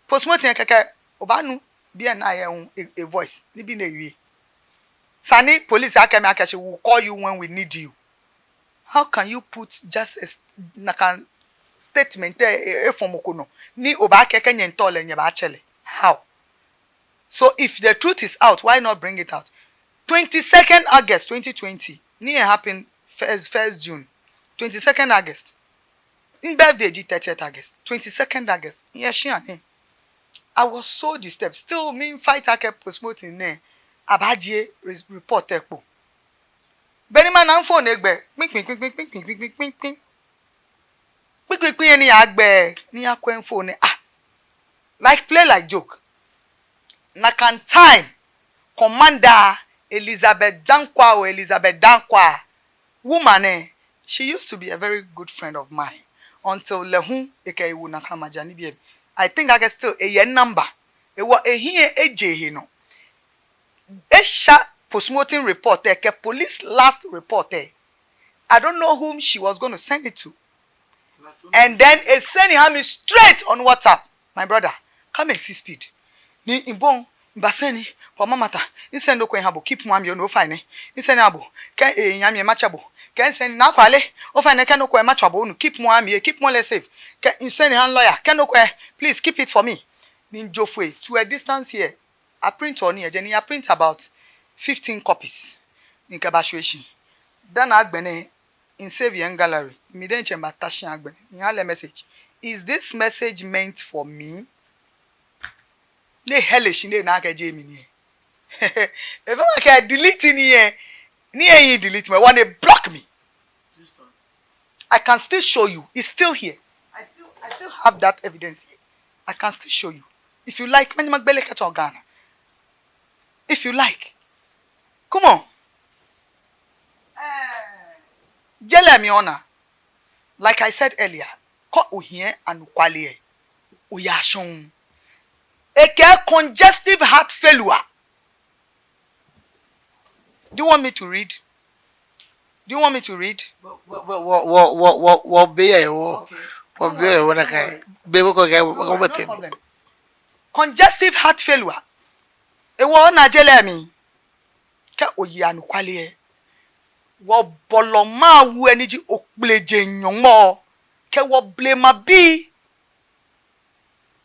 postmortem kɛkɛ, obaanu B N I lɛ hu e, e voice, nibii ni ewie. Sane police akɛɛ mi akɛ shi, "We will call you when we need you." How can you put just a st-, nakai statement, eh, eh, eh, from mɔ ko nɔ, ni obaakɛɛ akɛ nyɛmiitao lɛ, nyɛbaatsɛ lɛ? How? So if the truth is out, why not bring it out? Twenty-second August twenty twenty, ni ehappen first, first June. Twenty-second August. Mi birthday ji thirtieth August. Twenty-second August. Miyɛ shia nɛɛ. I was so disturbed. Still, miifight akɛ postmortem nɛɛ, abaajie re-, report lɛ kpo. Be ni mana phone lɛ egbɛ. Kpin, kpin, kpin. Kpikpikpi ni yagbɛ, ni yakwɛ phone lɛ, ah. Like play, like joke. Nakai time, Commander Elizabeth Danquah, o Elizabeth Danquah, woman lɛ, she used to be a very good friend of mine. Until lɛ hu, ekɛ ewo nakai maja nibii lɛ. I think akɛ still, eyɛ number. Hewɔ ehiɛ eje ehe nɔ. Esha postmortem report lɛ, kɛ police last report lɛ. I don't know whom she was going to send it to. And then e send it to me straight on WhatsApp. My brother, come and see speed. Ni mibɔi, miba send ni, Papa Mamata, mi send nɔ ko miha bo, keep moa mi, onu, ofainɛ. Mi send miha bo, kɛ, eh, miha mi, matsɛ bo. Kɛ mi send ni, Naa Kwale, ofainɛ, kɛ nɔ ko lɛ, matswa bo, onu, keep moa mi, eh, keep moa lɛ safe. Kɛ mi send miha lawyer, kɛ nɔ ko lɛ, please keep it for me. Ni mijo foi to a distance here. A print ɔ ni yɛ jɛi, ni a print about fifteen copies. Ni mikɛba shwie shi. Dani agbɛnɛ, mi save yɛ mi gallery. Mi diɛŋtsɛ mibata shi agbɛnɛ. Miha lɛ message. Is this message meant for me? Ni ehɛle shi ni ena akɛ jeee mi ni. Efee mi akɛ delete nii lɛ. Ni eyi delete mi. Hewɔ ni e block mi. I can still show you. It's still here. I still, I still have that evidence here. I can still show you. If you like, mɛni magbele kɛtsɔ Ghana. If you like. Come on. Eh, je lɛ mli ona. Like I said earlier, kɛ ohiɛ anɔkwale lɛ, oya shɔŋŋ. Ekɛɛ congestive heart failure. Do you want me to read? Do you want me to read? Wɔ, wɔ, wɔ, wɔ, wɔ, wɔ, wɔ be yɛ, wɔ, okay, wɔ be yɛ, wɔ nakai. Be ko kɛ, wɔ, wɔ be tɛmɛ. No problem. Congestive heart failure. Hewɔ ona je lɛ mli. Kɛ oye anɔkwale lɛ, wɔbolɔmɔ awu lɛ ni ji Okplejeŋ Nyɔŋmɔ, kɛ wɔ blema bii,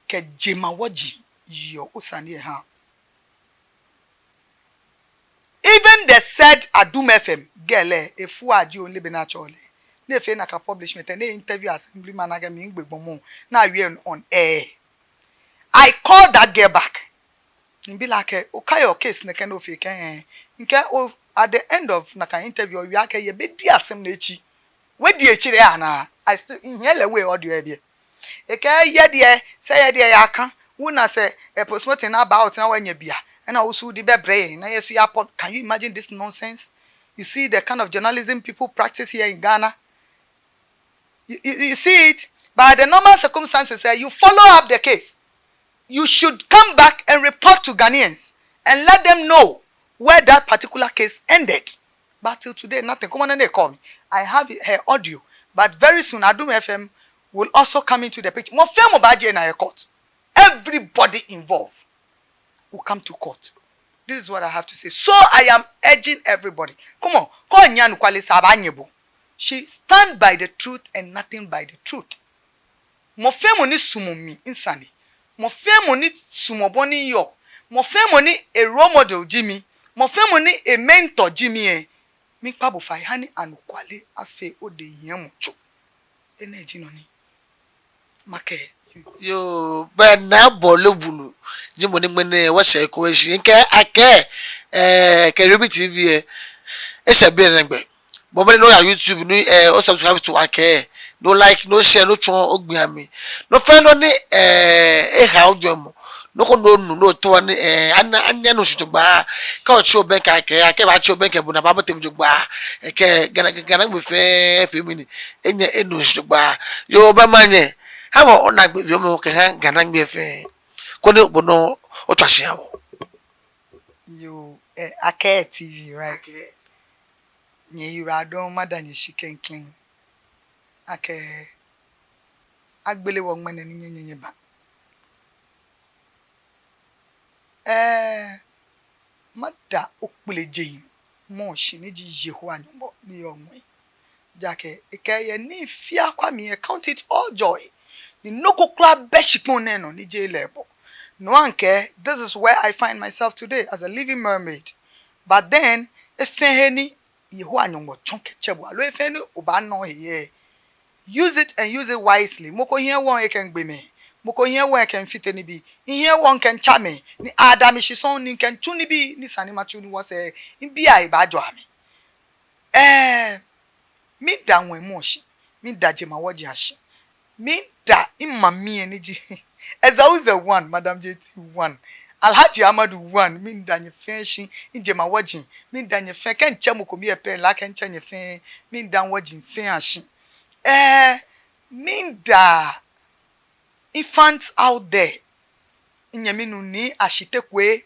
kɛ jemawɔji yeɔ osane lɛ ha. Even the said Adum F M girl lɛ, efo aji ole be ni atsɛɔ lɛ. Ni efee nakai publishment lɛ, ni e interview assemblyman akɛ migbe gbɔmɔ, ni awie on air. I called that girl back. Mibi lɛ akɛ, okaiɔ case nɛɛ kɛ nɔ fɛɛ kɛ? Mikɛɛ, oh, at the end of nakai interview, owie akɛ yɛ be diɛŋtsɛ ni etsi. Wɔ diɛŋtsɛ lɛ ana. I still, mihiɛ lɛ wɔ audio lɛ biɛ. Ekɛɛ yɛ diɛŋtsɛ, sɛ yɛ diɛŋtsɛ yaka. Wuna sɛ, eh, postmortem ni aba out ni wɔnyɛ biɛ. Ena osu di bɛ brɛ, ni yɛ su ya pɔ. Can you imagine this nonsense? You see the kind of journalism people practice here in Ghana? You, you, you see it? By the normal circumstances, eh, you follow up the case. You should come back and report to Ghanaians and let them know where that particular case ended. But till today, nothing. Come on, and they call me. I have her audio. But very soon, Adum F M will also come into the picture. Mɔ fɛɛ mɔ baaje yɛ court. Everybody involved will come to court. This is what I have to say. So I am urging everybody. Come on, kɛ onyiɛ anɔkwale lɛ, abaanyiɛ bo. Shi stand by the truth and nothing by the truth. Mɔ fɛɛ mɔ ni sumɔɔ mi sane, mɔ fɛɛ mɔ ni sumɔɔ bɔ ni miyɔɔ, mɔ fɛɛ mɔ ni e role model ji mi, mɔ fɛɛ mɔ ni e mentor ji mi lɛ, miikpa bo fai, hani anɔkwale afee odɛŋ hiɛmɔ tso. Enɛ ji nɔ ni makɛɛ. Yoo, bɛ Naa Bɔlɛ Bulu ji mɔ ni ŋmɛnɛ wɔshɛ eko eshi. Mikɛɛ akɛ, eh, kɛ Yomi T V lɛ, eshɛ biɛ nɛgbɛ. Bo mɛni nɔ ya YouTube ni, eh, o subscribe to akɛ, no like, no share, no tsɔɔ ogbii amli. Nɔ fɛɛ nɔ ni, eh, eha ojwɛŋmɔ, Nɔ ko nɔ ni onu, nɔ tɔ ni, eh, ana, anyɛ anu shi jogbaŋŋ. Kɛ otsi obɛŋkɛ akɛ, akɛ baatsi obɛŋkɛ bo ni abaabote mli jogbaŋŋ. Eh, kɛ Ghana, Ghana gbɛ fɛɛ fɛɛ mli ni enyɛ enu shi jogbaŋŋ. Yoo, bɛ manyɛ. Hã wɔ onaagbee wiemɔ kɛha Ghana gbɛ fɛɛ. Koni bo nɔŋŋ otswa shi hã wɔ. Yoo, eh, Akɛ T V, right? Akɛ. Nyɛyiwaladɔŋŋ, mada nyɛ shi klɛŋklɛŋ akɛ agbele wɔ ŋmɛnɛ ni nyɛnyɛ nyɛba. Eh, mada Okplejeŋ mɔ shi ni ji Yehowa Nyɔŋmɔ ni yɔɔ ŋwɛi. Ejaakɛ ekɛɛ yɛ nii fiaa kwa mli, I count it all joy. Ni nɔ ko kwraa bɛ shikpɔŋ nɛɛ nɔ ni jeee lɛ ebɔ. No one care, this is where I find myself today as a living mermaid. But then, he fɛɛ he ni Yehowa Nyɔŋmɔ tsɔ kɛtsɛ bo, aloo he fɛɛ he ni obaana ohe yɛ, use it and use it wisely. Mɔ ko hiɛ wɔŋ ekɛmiigbe mɛi. Mɔ ko hiɛ wɔŋ ekɛmiifite nibii. Mihiɛ wɔŋ mikɛmiitsa mɛi. Ni ada mi shi sɔŋŋ ni mikɛmiitsu nibii ni esa ni matsu ni wɔsɛɛ mibii ahe baajɔ amɛ. Eh, mida ŋwɛi mɔ shi, mida jemawɔji ashi. Mida mimami ni ji Ezauze one, Madam J T one, Alhaji Amadu one, mida nyɛ fɛɛ shi, mijemawɔji, mida nyɛ fɛɛ, kɛ mitsɛ mɔ ko mli yɛ pɛ la, kɛ mitsɛ nyɛ fɛɛ, mida wɔji fɛɛ ashi. Eh, mida infants out there. Minyɛmi nuu Nii Ashitey Kwei,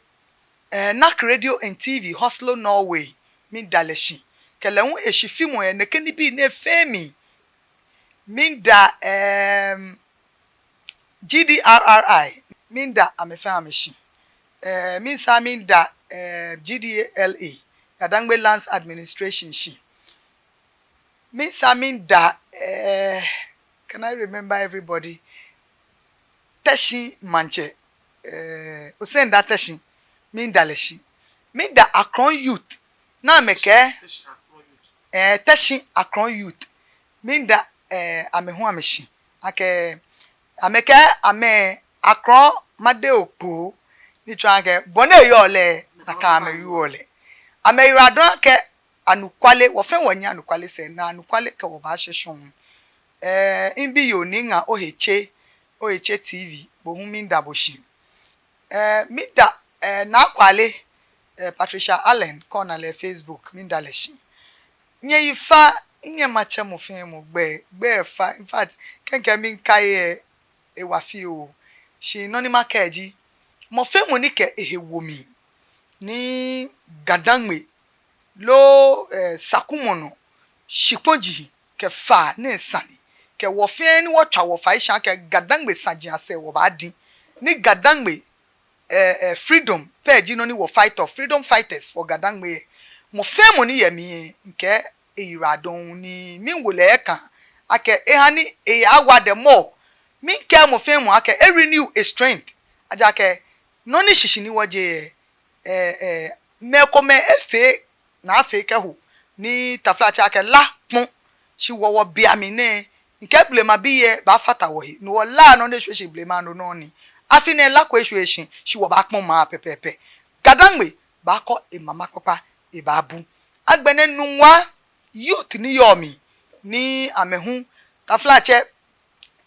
eh, Nak Radio and T V, Oslo, Norway, mida lɛ shi. Kɛ lɛ hu eshi fimɔ yɛ nɛkɛ nibii nɛɛ fɛɛ mli. Mida, ehm, G D R R I, mida amɛ fɛɛ amɛ shi. Eh, misaa mida, eh, G D L A, Gadangme Lands Administration shi. Misaa mida, eh, can I remember everybody? Teshie Maŋtsɛ, eh, Osenda Teshie, mida lɛ shi. Mida Akron Youth, ni amɛkɛɛ, eh, Teshie Akron Youth, mida, eh, amɛ hu amɛ shi. Akɛ, amɛkɛɛ amɛ Akron made okpo, ni tsɔɔ akɛ bɔ ni eyɔɔ lɛ, nakai amɛyɔɔ lɛ. Amɛyiwaladɔŋŋ akɛ anɔkwale, wɔ fɛɛ wɔnyɛ anɔkwale sɛɛ, ni anɔkwale kɛ wɔ baashɛ shɔŋŋ. Eh, mibi yoo Nii Ŋa Ohetse, Ohetse T V, bo hu mida bo shi. Eh, mida, eh, Naa Kwale, eh, Patricia Allen, kɛ ona lɛ Facebook, mida lɛ shi. Nyɛyi fa, minyɛŋ matsɛ mɔ fɛɛ mɔ gbɛi, gbɛi fa, in fact, kɛ mikɛɛ miikai lɛ, ewa fioo. Shi nɔ ni makɛɛ ji, mɔ fɛɛ mɔ ni kɛ ehe wo mli ni Gadangme loo, eh, Sakumɔnɔ shikpɔji kɛ faa nɛɛ sane, kɛ wɔ fɛɛ ni wɔtswa wɔfai shi akɛ Gadangme saji asɛɛ wɔbaadi, ni Gadangme, eh, eh, freedom pɛ ji nɔ ni wɔ fight for, freedom fighters for Gadangme lɛ. Mɔ fɛɛ mɔ ni yɛ mli lɛ, mikɛɛ eyiwaladɔŋŋ ni miwo lɛ ekãa akɛ eha ni eyawa the more. Mikɛɛ mɔ fɛɛ mɔ akɛ e renew e strength. Ejaakɛ nɔ ni shishi ni wɔjɛ lɛ, eh, eh, mɛi komɛi efee ni afee kɛho, ni taflatsɛ akɛ la kpɔ̃. Shi wɔ, wɔbe amli nɛɛ, mikɛɛ blemabii lɛ baafata wɔhe. No hewɔ la nɔ ni eshwie shi blema nɔ nɔŋŋ ni. Afi nɛɛ la ko eshwie shi, shi wɔbaakpɔ̃ maŋ pɛpɛɛpɛ. Gadangme baakɔ emama kpakpa, ebaabu. Agbɛnɛ Nungua youth ni yɔɔ mli, ni amɛ hu, taflatsɛ,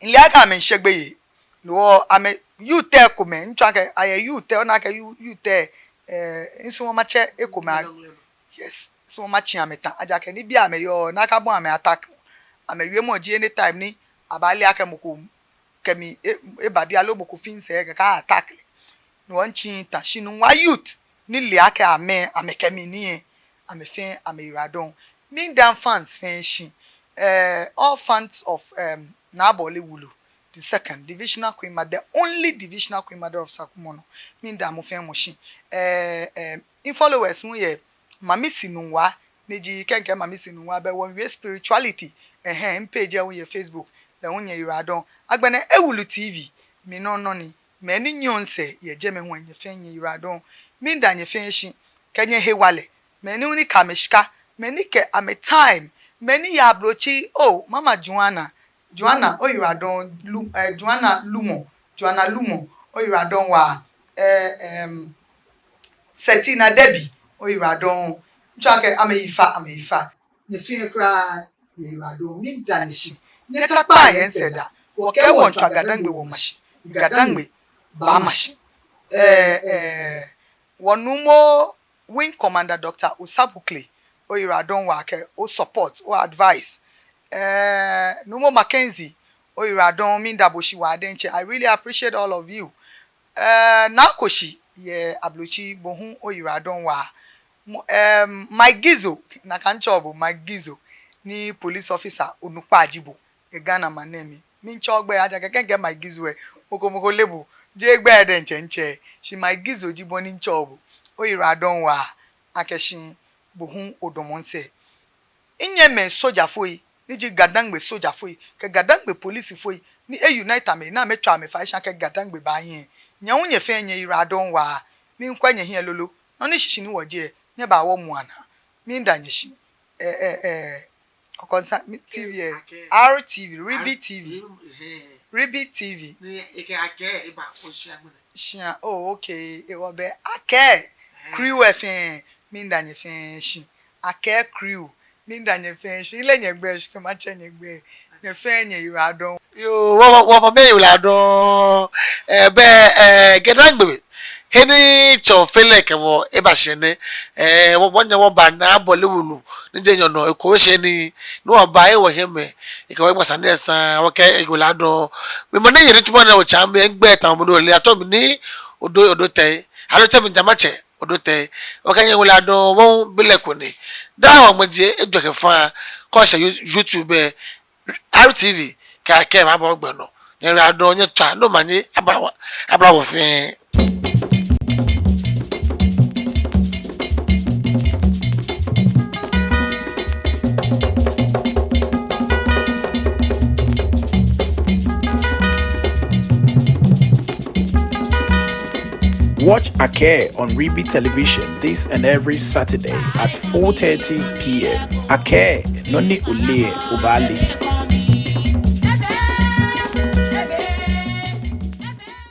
mile akɛ amɛmiishɛ gbeyei. No hewɔ amɛ youth lɛ komɛi, mitsɔɔ akɛ ayɛ youth lɛ, ona akɛ you-, youth lɛ, eh, misumɔɔ matsɛ ekomɛi a-, yes, misumɔɔ matsi amɛta. Ejaakɛ nibii amɛyɔɔ, nakai bɔ amɛ attack. Amɛwiemɔ ji anytime ni abaale akɛ mɔ ko kɛ mi e-, eba biɛ loo mɔ ko fee sɛɛ kɛkɛ a attack lɛ. No hewɔ mitsi ta shi Nungua youth ni le akɛ amɛ, amɛkɛ mi ni lɛ, amɛ fɛɛ amɛyiwaladɔŋŋ. Mida mifans fɛɛ shi, eh, all fans of, um, Naa Bɔle Wulu the second, divisional queen mother, the only divisional queen mother of Sakumɔnɔ. Mida mɔ fɛɛ mɔ shi. Eh, eh, mifollowers hu yɛ Mami Si Nungua, ni ji kɛ mikɛɛ Mami Si Nungua bɛ wɔmiiwie spirituality. Ɛhɛɛ, mipage lɛ hu yɛ Facebook, lɛ hu nyɛyiwaladɔŋŋ. Agbɛnɛ Ewulu T V, mi nɔŋŋ nɔ ni. Mɛi ni nyiɛɔ misɛɛ yɛ jɛmɛ hu, nyɛ fɛɛ nyɛyiwaladɔŋŋ. Mida nyɛ fɛɛ shi kɛ nyɛhewalɛ. Mɛi ni hu ni kɛ amɛshika, mɛi ni kɛ amɛ time, mɛi ni yaa ablotsiri, oh, Mama Joanna, Joanna, oyiwaladɔŋŋ, Lu-, eh, Joanna Lumɔ, Joanna Lumɔ, oyiwaladɔŋŋ waa, eh, em, Setina Debbie, oyiwaladɔŋŋ. Mitsɔɔ akɛ amɛyi fa, amɛyi fa. Nyɛ fɛɛ kwraa, nyɛyiwaladɔŋŋ, mida nyɛ shi. Nyɛtakpaa yɛ misɛɛ daa. Wɔkɛɛ wɔmiitswa Gadangme wɔma shi. Gadangme baama shi. Eh, eh, wɔ Nuumo Wing Commander Doctor Osabu Klay, oyiwaladɔŋŋ waa kɛ o support, o advice. Eh, Nuumo Mackenzie, oyiwaladɔŋŋ, miida bo shi waa diɛŋtsɛ. I really appreciate all of you. Eh, Naa Koshi yɛ Ablotsiri, bo hu oyiwaladɔŋŋ waa. Mo-, em, Mike Gizo, nakai mitsɛɔ bo, Mike Gizo, ni police officer onukpa ji bo yɛ Ghana maŋ nɛɛ mli. Miitsɛ ogbɛi, ejaakɛ kɛ mikɛɛ Mike Gizo lɛ, mɔ ko mɔ ko leee bo. Jeee gbɛi diɛŋtsɛ mitsɛɔ. Shi Mike Gizo ji bɔ ni mitsɛɔ bo. Oyiwaladɔŋŋ waa, akɛ shi bo hu odamɔ misɛɛ. Minyɛmimɛi sojafoi, ni ji Gadangme sojafoi, kɛ Gadangme policefoi, ni e unite amɛ, ni amɛtswa amɛfai shi akɛ Gadangme baahi lɛ. Nyɛ hu nyɛ fɛɛ nyɛyiwaladɔŋŋ waa, miikwɛ nyɛhiɛ lolo, nɔ ni shishi ni wɔjɛ lɛ, nyɛbaa wɔmua naa. Miida nyɛ shi. Eh, eh, eh. Kɔkɔnsa, mi, T V lɛ, R T V, Ribi T V. Ribi T V. Shia, oh, okay. Ehewɔ bɛ Akɛ crew lɛ fɛɛ, miida nyɛ fɛɛ shi. Akɛ crew, miida nyɛ fɛɛ shi. Mileee nyɛgbɛi, shi kɛ matsɛ nyɛgbɛi. Nyɛ fɛɛ nyɛyiwaladɔŋŋ. Yoo, wɔ, wɔ, wɔ, wɔmiiyiwaladɔŋŋ. Eh, bɛ, eh, Gadangme, he ni Tsɔfɛlɛ kɛ wɔ eba shi nɛɛ, eh, wɔ, wɔnyɛ wɔba Naa Bɔle wulu ni jɛ Nyɔnɔ, eko eshɛ ni, ni wɔba, eh, wɔhiɛmɛi, ekɛ wɔ egba sane lɛ sane, wɔkɛɛ eyiwaladɔŋŋ. Mi mɔ ni yɛ nitsumɔ nɛɛ otsa mi, migbɛi tamɔ mɔ ni ole, atsɛɔ mi Nii Odoi Odotei, aloo tsɛ mi Jamatsɛ Odotei. Wɔkɛɛ nyɛyiwaladɔŋŋ, wɔhu bi lɛ ko ni. Daa wɔŋmɛji ejɔ kɛ faa, kɛ oshɛ You-, YouTube lɛ, R T V, kɛ Akɛ baaba ogbɛ nɔ. Nyɛyiwaladɔŋŋ, nyɛtswaa ni omanye aba wɔ, aba wɔ fɛɛ. Watch Akɛ on Ribi Television this and every Saturday at four thirty p.m. Akɛ, nɔ ni oleee lɛ, obaale.